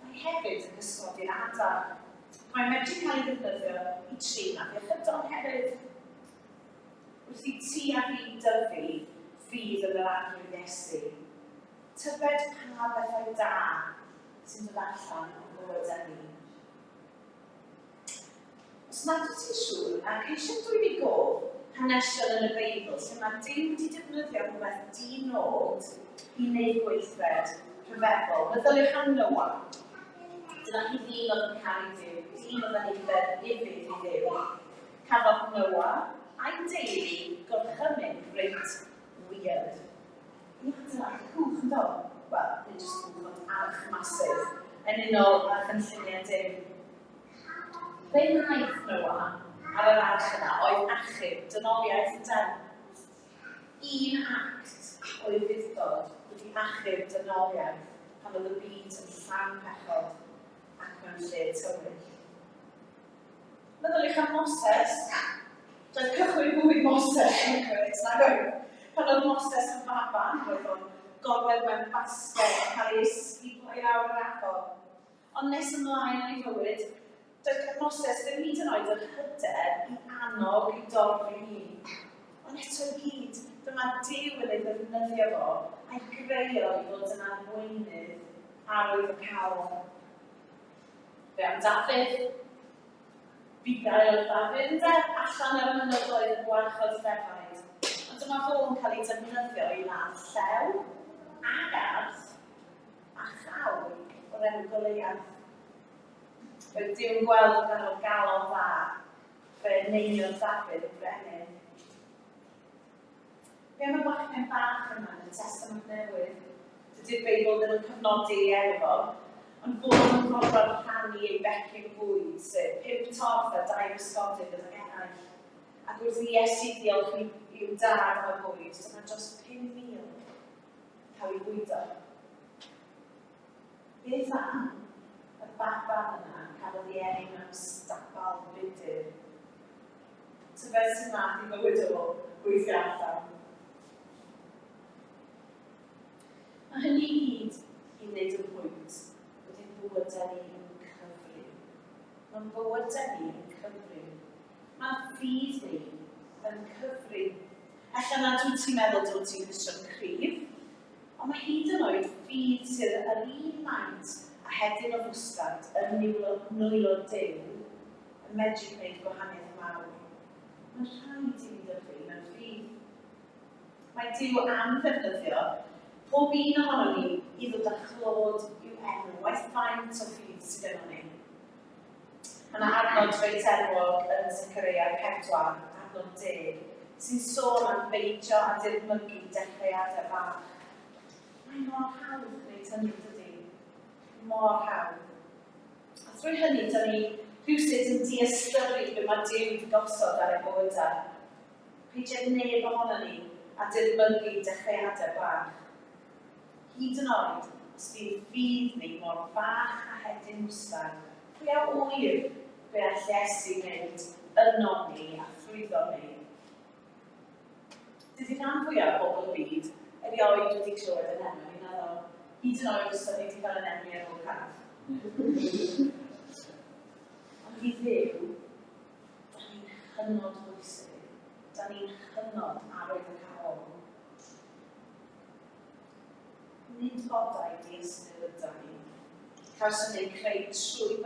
mae hefyd yn cysgodi'r adar. Mae'n medru cael ei ddefnyddio i trin afiechydon hefyd. Wrth i ti a fi dyfu ffydd yn yr Arglwydd Iesu, tybed pa bethau da sy'n dod allan o'n bywydau ni. Os nad wyt ti'n siŵr, a ceisio dwyn i gof hanesion yn y Beibl lle mae Duw wedi defnyddio rhywbeth di-nod i wneud gweithred rhyfeddol. Meddyliwch am Noa. Dyna chi ddyn oedd yn caru Duw, dyn oedd yn ufudd i Dduw. Cafodd Noa a'i deulu gorchymyn reit weird. I adeiladu cwch, yn do? Wel, nid jyst cwch, ond arch massive, yn unol â chynlluniau Duw. Be wnaeth Noa ar yr arch yna oedd achub dynoliaeth, ynde? Un act o ufudd-dod wedi achub dynoliaeth pan oedd y byd yn llawn pechod ac mewn lle tywyll. Meddyliwch am Moses. Doedd cychwyn bywyd Moses yn grêt, nag oedd? Pan oedd Moses yn faban, roedd o'n gorwedd mewn basged yn cael ei ysgubo i lawr yr afon. Ond nes ymlaen yn ei fywyd, doedd gan Moses ddim hyd yn oed yr hyder i annog ei dorf ei hun. Ond eto i gyd, dyma Duw yn ei ddefnyddio fo a'i greu o i fod yn arweinydd arwyddocaol. Be am Dafydd? Bugail oedd Dafydd, ynde? Allan ar y mynyddoedd yn gwarchod defaid. Ond dyma fo'n cael ei defnyddio i ladd llew ag arth a chawr o'r enw Goleiath. Roedd Duw'n gweld bod ganddo galon dda, fe eneiniodd Dafydd yn frenin. Be am y bachgen bach yma yn y Testament Newydd? Dydy'r Beibl ddim yn cofnodi ei enw fo, ond fo yn fodlon rhannu ei becyn bwyd, sef pump torth a dau bysgodyn gydag eraill. Ac wrth i Iesu ddiolch i'w dad am y bwyd, dyma dros 5,000 cael ei bwydo. Beth am y baban yna cafodd ei eni mewn stabal budr? Tybed sut nath i fywyd o weithio allan? Mae hynny i gyd i wneud y pwynt bod ein bywydau ni yn cyfri. Mae'n bywydau ni yn cyfri. Mae'n ffydd ni yn cyfri. Ella nad wyt ti'n meddwl dy fod ti'n Gristion cryf, ond mae hyd yn oed ffydd sydd yr un maint a hedyn o fwstard yn nwylo, nwylo Duw yn medru gwneud gwahaniaeth mawr. Mae'n rhaid i ni dyfu mewn ffydd. Mae Duw am ddefnyddio pob un ohonon ni i ddod â chlod i'w enw, waeth faint o ffydd sydd gennon ni. Mae yna adnod reit enwog yn Zechariah 4, adnod 10. sy'n sôn am beidio a dirmygu dechreuadau bach. Mae mor hawdd gwneud hynny, dydy? Mor hawdd. A thrwy hynny, da ni rhywsut yn diystyru be mae Duw wedi gosod ar ei bywydau. Peidio neb ohono ni a dirmygu dechreuadau bach. Hyd yn oed os bydd ffydd ni mor fach â hedyn mwstard, pwy a ŵyr be all Iesu wneud ynom ni a thrwyddo ni? Dydy rhan fwyaf o bobl y byd erioed wedi clywed yn enw ni, naddo? Hyd yn oed os da ni wedi cael yn enwi ar ôl cath. Ond i Dduw, da ni'n hynod bwysig. Da ni'n hynod arwyddocaol. Nid bodau diystyr ydan ni. Cawson eu creu trwy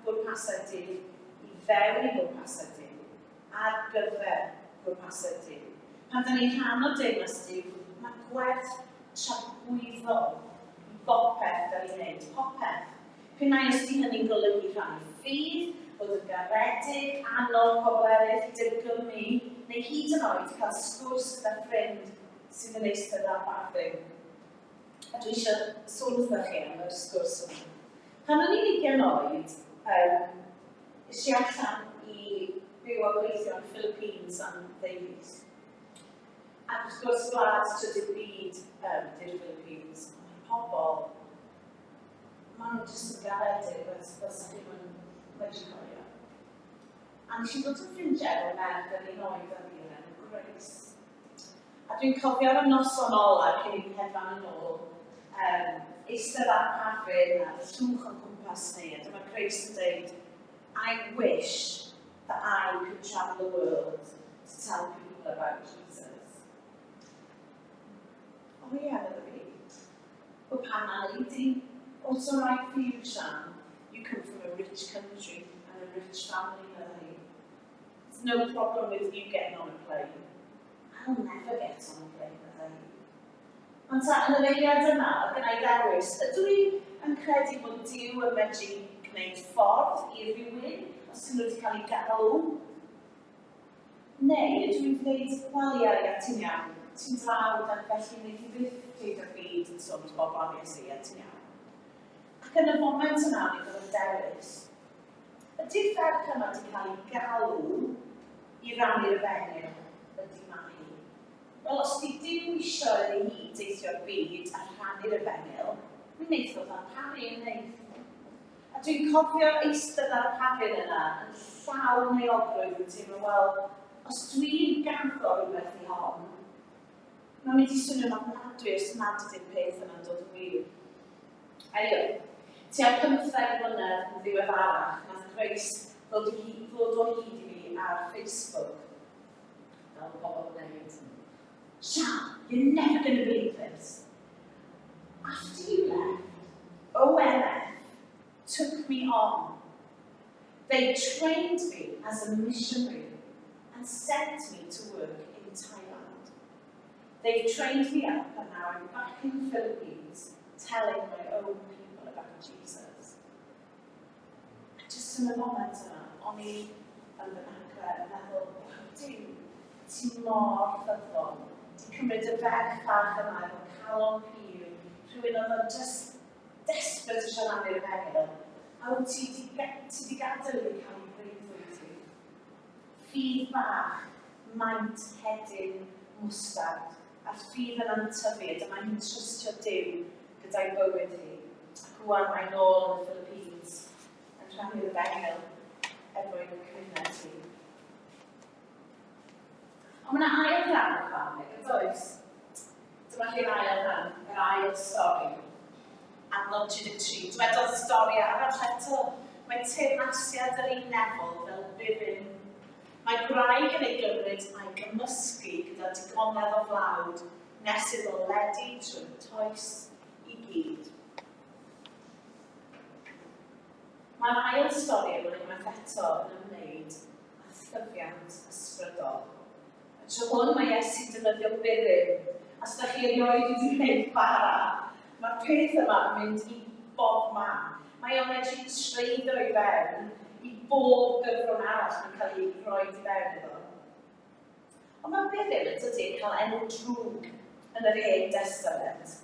bwrpasau Duw, i fewn i bwrpasau Duw, ar gyfer pwrpasau Duw. Pan da ni'n rhan o deyrnas Duw, mae gwerth tragwyddol i bopeth da ni'n neud, popeth. P'un ai os 'di hynny'n golygu rhannu ffydd, bod yn garedig, annog pobl eraill, dirgymu, neu hyd yn oed cael sgwrs gyda ffrind sydd yn eistedd ar bafin. A dwi eisiau sôn wrthoch chi am yr sgwrs yma. Pan o'n i'n 20 oed, es i allan i byw a gweithio yn Philippines am ddeufis. Ac wrth gwrs, gwlad trydydd byd ydy'r Philippines, ond mae pobl, maen nhw jyst yn garedig, fel fel sa chi'm yn medru cofio. A nes i ddod yn ffrindiau efo merch yr un oed â fi o'r enw Grace. A dwi'n cofio ar y noson ola cyn i fi hedfan yn ôl, um, eistedd ar y pafin a'r llwch o'n cwmpas ni, a dyma Grace yn dweud, I wish that I could travel the world to tell people about Jesus. Oh yeah, medda fi. Well, pam na neud di? Oh, it's all right for you, Sian. You come from a rich country and a rich family, medda hi. There's no problem with you getting on a plane. I'll never get on a plane, meddai hi. Ond ta, yn yr eiliad yma, oedd gen i ddewis. Ydw i yn credu bod Duw yn medru gwneud ffordd i rywun os ydyn nhw wedi cael eu galw? Neu ydw i'n dweud, wel ia, ia, ti'n iawn, ti'n dlawd ac felly wneith i byth teithio'r byd yn sôn wrth bobl am Iesu, ia, ti'n iawn. Ac yn y foment yna, o'n i'n gorfod dewis. Ydy'r ferch yma wedi cael ei galw i rannu'r efengyl? Ydy mae hi. Wel, os di Duw isio iddi hi deithio'r byd a rhannu'r efengyl, mi wneith o ddarparu yn wneith. A dwi'n cofio eistedd ar y pafin yna yn llawn euogrwydd yn teimlo, wel, os dwi'n gaddo rhywbeth i hon, mae'n mynd i swnio'n ofnadwy os nad ydy'r peth yna'n dod yn wir. Anyway, tua 15 mlynedd yn ddiweddarach, nath Grace ddod, i, ddod o hyd i fi ar Facebook. Fel mae pobl yn gwneud. Sian, you're never going to believe this. After you left, OMF took me on. They trained me as a missionary and sent me to work in Thailand. They've trained me up and now I'm back in the Philippines telling my own people about Jesus. A jyst yn y foment yna, o'n i yn fy nacre yn meddwl, wow, Duw, ti mor ffyddlon. Ti'n cymryd y ferch fach yma efo calon pur, rhywun oedd yn just desperate eisiau rannu'r efengyl, a wyt ti di, ti di gadael iddi cael ei breuddwyd hi. Ffydd bach, maint hedyn mwstard, a'r ffydd yna'n tyfu, a dyma hi'n trystio Duw gyda'i bywyd hi. Ac rwan mae'n ôl yn y Philippines, yn rhannu'r efengyl efo'i cymuned hi. Ond mae yna ail ran o'r chwarae, yn does? Dyma chi'r ail ran, yr ail stori. Adnod 33. Dwedodd stori arall eto. Mae teyrnasiad yr un nefol fel burum. Mae gwraig yn ei gymryd a'i gymysgu gyda digonedd o flawd nes iddo ledu trwy'r toes i gyd. Mae'r ail stori yma unwaith eto yn ymwneud â thyfiant ysbrydol. Y tro hwn mae Iesu'n defnyddio burum. Os da chi erioed wedi gwneud bara, mae'r peth yma yn mynd i bob man. Mae o'n medru treiddo i fewn i bob gyfrwng arall yn cael ei roi i fewn iddo. Ond mae burum yn dydy yn cael enw drwg yn yr Hen Destament,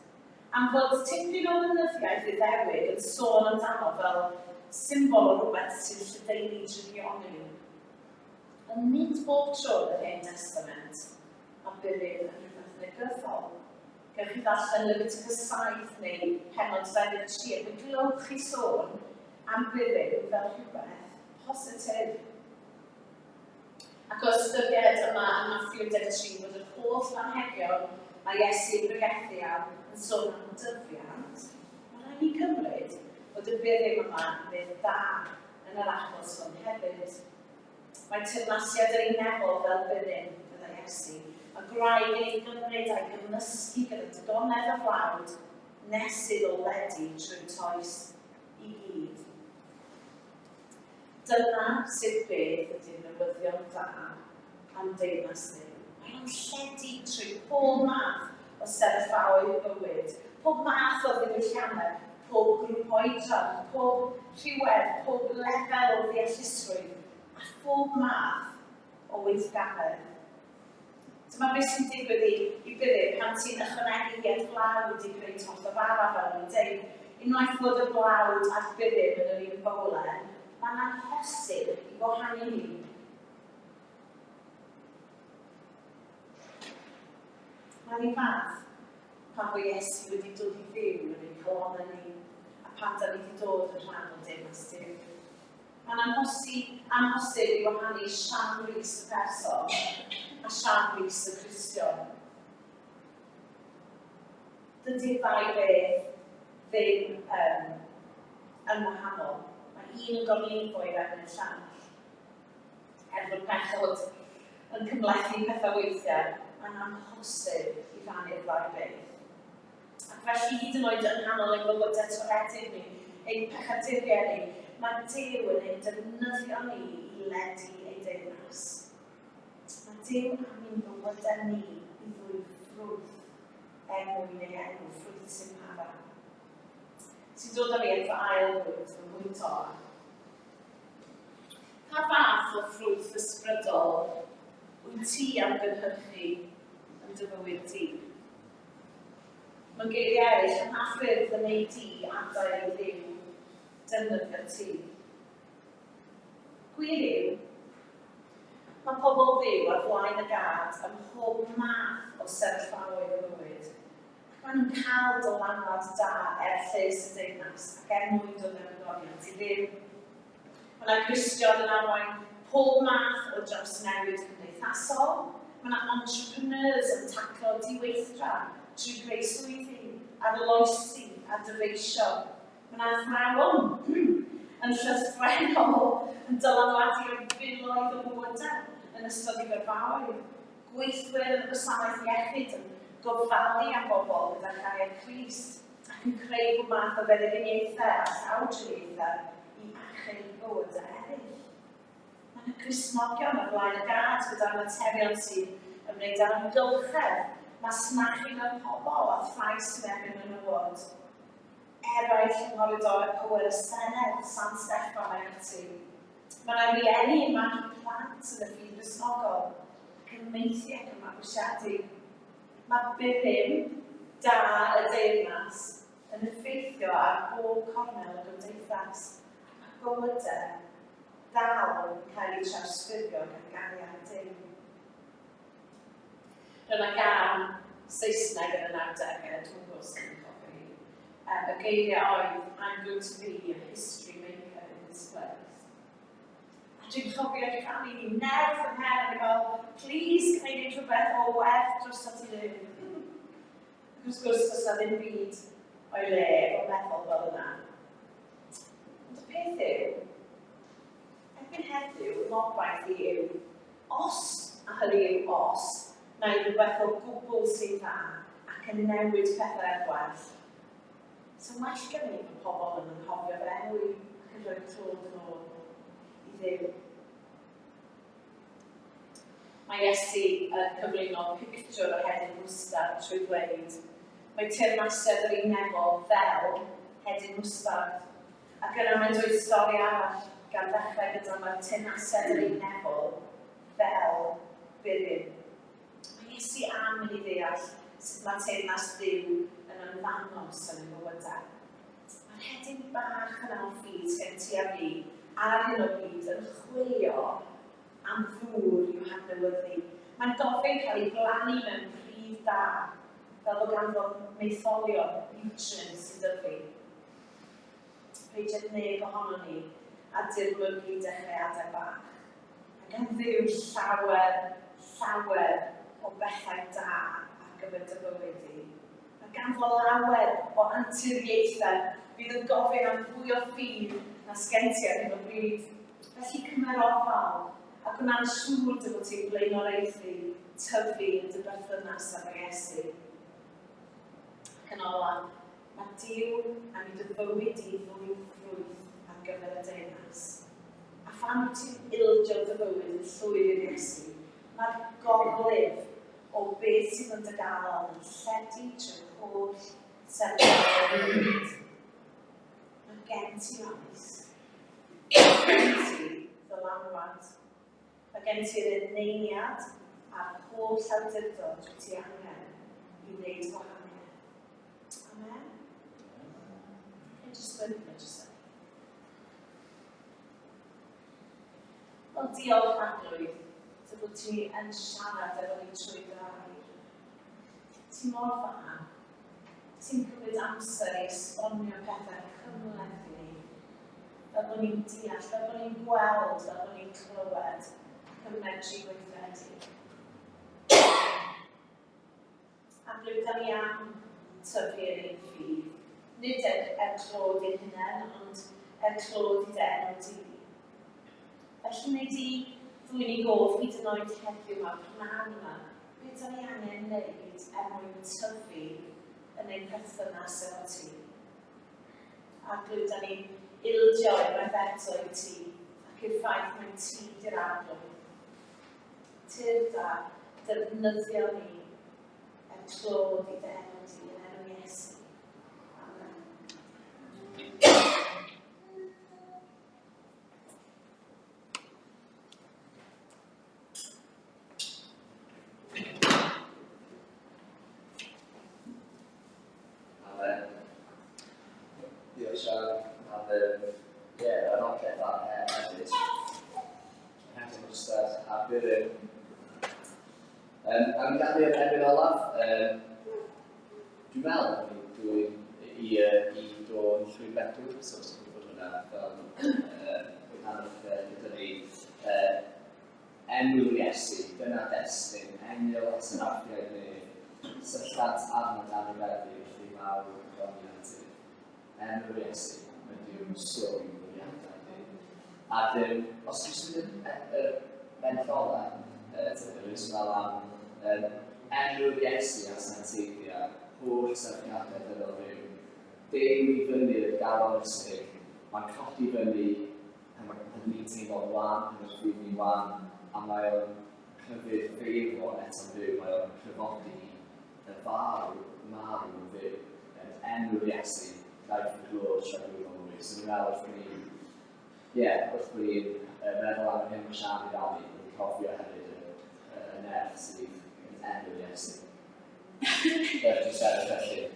am fod tipyn o lenyddiaeth Iddewig yn sôn amdano fel symbol o rywbeth sy'n lledaenu drygioni. Ond nid bob tro yn yr Hen Destament mae burum yn rhywbeth negyddol. Gewch chi ddarllen Leviticus 7 neu pennod 23 ac fe glywch chi sôn am burum fel rhywbeth positif. Ac o ystyried yma ym Mathew 13 fod yr holl anrhegion mae Iesu yn pregethu am yn sôn am dyfiant, mae rhaid ni cymryd fod y burum yma yn beth da yn yr achos hwn hefyd. Mae teyrnasiad yr un nefol fel burum, meddai Iesu, a gwraig yn ei gymryd a'i gymysgu gyda digonedd o flawd nes iddo ledu trwy'r toes i gyd. Dyna sut beth ydy'r newyddion da am deyrnas Dduw. Mae o'n lledu trwy pob math o sefyllfaoedd bywyd, pob math o ddiwylliannau, pob grŵp oedran, pob rhywedd, pob lefel o ddeallusrwydd, a phob math o weithgaredd. Dyma beth sy'n digwydd i, i burum pan ti'n ychwanegu hi at blawd i greu torth o fara, fel o'n i'n deud. Unwaith fod y blawd a'r burum yn yr un bowlen, mae'n amhosib i gwahanu nhw. Mae'n un fath pan fo Iesu wedi dod i fyw yn ein calonnau ni, a pan da ni wedi dod yn rhan o deyrnas Duw. Mae'n amhosi, amhosib i wahanu Sian Rees y person a Sian Rees y Cristion. Dydy'r ddau beth ddim um, yn wahanol. Mae un yn gorlifo i fewn i'r llall. Er fod pechod yn cymhlethu pethau weithiau, mae'n amhosib i rannu'r ddau beth. Ac felly, hyd yn oed yng nghanol ein bywydau toredig ni, ein pechaduriau ni, mae Duw yn ein defnyddio ni i ledu ei deyrnas. Mae Duw am i'n bywydau ni i ddwyn ffrwyth er mwyn ei enw, ffrwyth sy'n para. Sy'n dod â fi at fy ail bwynt, fy mhwynt ola. Pa fath o ffrwyth ysbrydol wyt ti am gynhyrchu yn dy fywyd di? Mewn geiriau eraill, ym mha ffyrdd y wnei di adael i Dduw defnyddio ti? Gwir yw, mae pobl Dduw ar flaen y gad ym mhob math o sefyllfaoedd o fywyd, ac maen nhw'n cael dylanwad da er lles y deyrnas ac er mwyn dod â gogoniant i Dduw. Mae yna Gristion yn arwain pob math o drawsnewid cymdeithasol. Mae yna entrepreneurs yn taclo diweithdra trwy greu swyddi, arloesi a dyfeisio. Mae yna athrawon yn llythrennol yn dylanwadu ar filoedd o fywydau yn ystod eu gyrfaoedd. Gweithwyr yn y gwasanaeth iechyd yn gofalu am bobl gyda chariad Crist ac yn creu pob math o feddyginiaethau a llawdriniaethau i achub bywydau eraill. Mae yna Gristnogion ar flaen y gad gyda'r materion sy'n ymwneud â'r amgylchedd, masnachu mewn pobl a thrais yn erbyn menywod. Eraill yng nghoridorau pŵer y Senedd, San Steffan ac ati. Mae yna rieni yn magu plant yn y ffydd Gristnogol ac yn maethu ac yn mabwysiadu. Mae burum da y deyrnas yn effeithio ar bob cornel o gymdeithas, ac mae bywydau dal yn cael eu trawsffurfio gan gariad Duw. Roedd yna gân Saesneg yn y 90au, dwi'n gwybod os chi'n cofio hi. Y geiriau oedd, I'm going to be a history maker in this place. A dwi'n cofio canu hi nerth yn mhen, a fel, please, can I wneud rhywbeth o werth drosto ti Dduw? Ac wrth gwrs, does 'na ddim byd o'i le efo meddwl fel yna. Ond y peth yw, erbyn heddiw, ngobaith i yw, os, a hynny yw os, na i rhywbeth o gwbl sy'n dda ac yn newid pethau er gwell, sa'n well gen i fod pobl yn anghofio fy enw i ac yn rhoi clod yn ôl i Dduw. Mae Iesu yn cyflwyno pictiwr o hedyn mwstard trwy ddweud, Mae teyrnasiad yr un nefol fel hedyn mwstard. Ac yna mae'n dweud stori arall, gan ddechrau gyda mae'r teyrnasiad yr un nefol fel burum. Iesu am i ni ddeall sut mae teyrnas Dduw yn ymddangos yn ein bywydau. Mae'r hedyn bach yna o ffydd sgen ti a fi ar hyn o bryd yn chwilio am ddŵr i'w hadnewyddu. Mae'n gofyn cael ei blannu mewn pridd da, fel bod ganddo maetholion, nutrients, i dyfu. Peidied neb ohonon ni a dirmygu dechreuadau bach. Mae gan Dduw llawer, llawer o bethau da ar gyfer dy fywyd di. Mae ganddo lawer o anturiaethau fydd yn gofyn am fwy o ffydd na sgen ti ar hyn o bryd. Felly cymer ofal a gwna'n siŵr dy fod ti'n blaenoriaethu tyfu yn dy berthynas efo Iesu. Ac yn olaf, mae Duw am i dy fywyd di ddwyn ffrwyth ar gyfer y deyrnas. A phan wyt ti'n ildio dy fywyd yn llwyr i'r Iesu, mae'r gorlif o beth sydd yn dy galon yn lledu trwy'r holl sefyllfa o'r byd. Mae gen ti lais. Mae gen ti ddylanwad. Mae gen ti'r eneiniad a'r holl awdurdod dwi ti angen i wneud gwahaniaeth. Amen? Can just win, just Wel, diolch Arglwydd, dy fod ti yn siarad efo ni trwy dy air. Ti mor dda. Ti'n cymryd amser i esbonio pethau cymhleth i ni. Fel bod ni'n deall, fel bod ni'n gweld, fel bod ni'n clywed ac yn medru gweithredu. Arglwydd, da ni am tyfu yn ein ffydd, nid er clod i'n hunain, ond er clod i dy enw di. Felly wnei di ddwyn i gof hyd yn oed heddiw 'ma, prynhawn yma, beth da ni angen wneud er mwyn tyfu yn ein perthynas efo ti. Arglwydd, da ni'n ildio unwaith eto i ti, ac i'r ffaith mai ti di'r Arglwydd. Tyrd a defnyddio ni er clod i dy enw di, yn enw Iesu. Amen. Amen. Diolch Sian am ie, yr anogaeth a'r her hefyd. Rhaid yn wastad a byrym. Am ganu'r emyn olaf, dwi'n meddwl bod ni'n dwyn i dôn Llwynbedw, so os ydych chi'n bod hwnna fel rhan o'r gyda ni. Enw'r Iesu, dyna destun, enil at yr arffiaid nef, syllant arno dan ei feddu wrth ei fawr gogoniant ef. Enw'r Iesu, mae Duw'n sôn bwriadau Duw. A Duw, os ti'n symud y bennill ola, tybed, fel am enw'r Iesu a sancteiddia, holl serchiadau dynol rhyw. Duw i fyny'r galon ysig, mae'n codi fyny pan mae pan ni'n teimlo'n wan, pan mae'r ffydd ni'n wan, a mae o'n cryfyd feirwon eto'n fyw, mae o'n cryfodi y farw, marw yn fyw. Yn enw'r Iesu, daeth y glod tragwyddol mwy. So ni'n meddwl wrth bod ni'n, ie, yeah, wrth bod ni'n meddwl am yr hyn mae Sian i rannu, ni'n cofio hefyd y nerth sydd yn enw'r Iesu. Dewch i sefyll felly.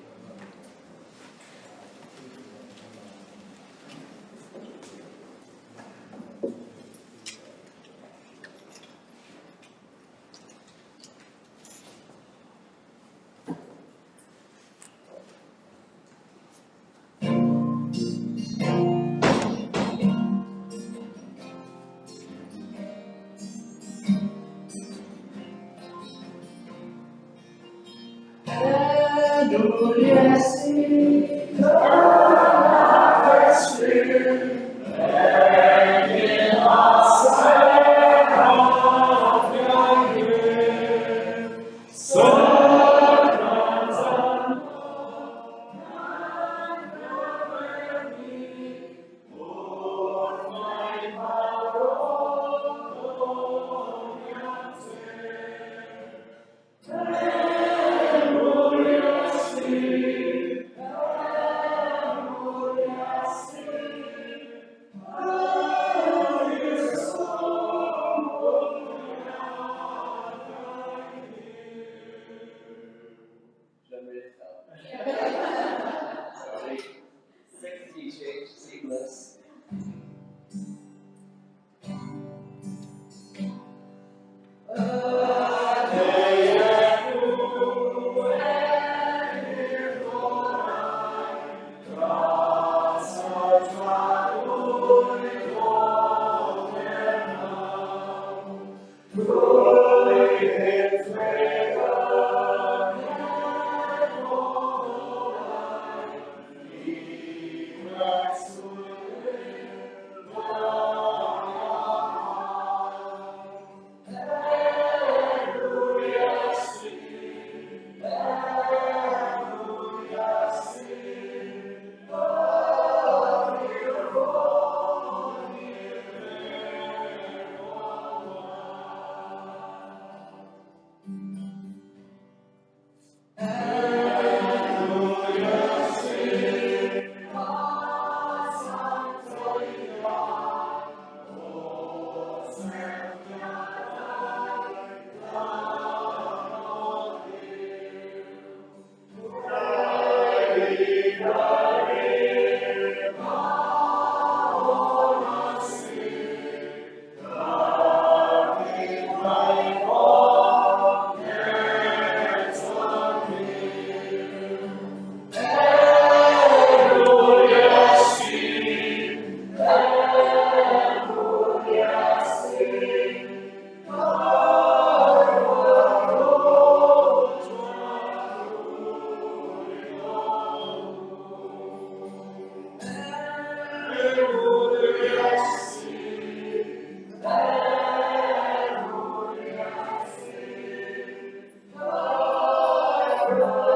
Enw'r Iesu, Ie,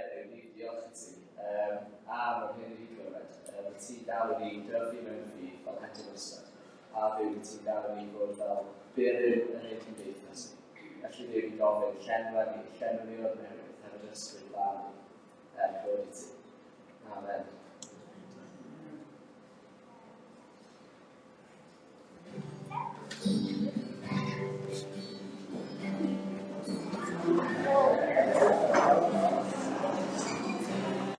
Duw, ni diolch i ti um, am yr hyn i ni glywed. Um, ti dal i ni dyfu mewn ffydd fel Pentecostad. A Dduw, ti'n dal i ni fod fel burum yn ein cymdeithas ni. Felly Dduw, ni'n gofyn, llenwa ni, llenwa ni o'r newydd, hefyd ysbryd glân ni, er clod i ti. Amen.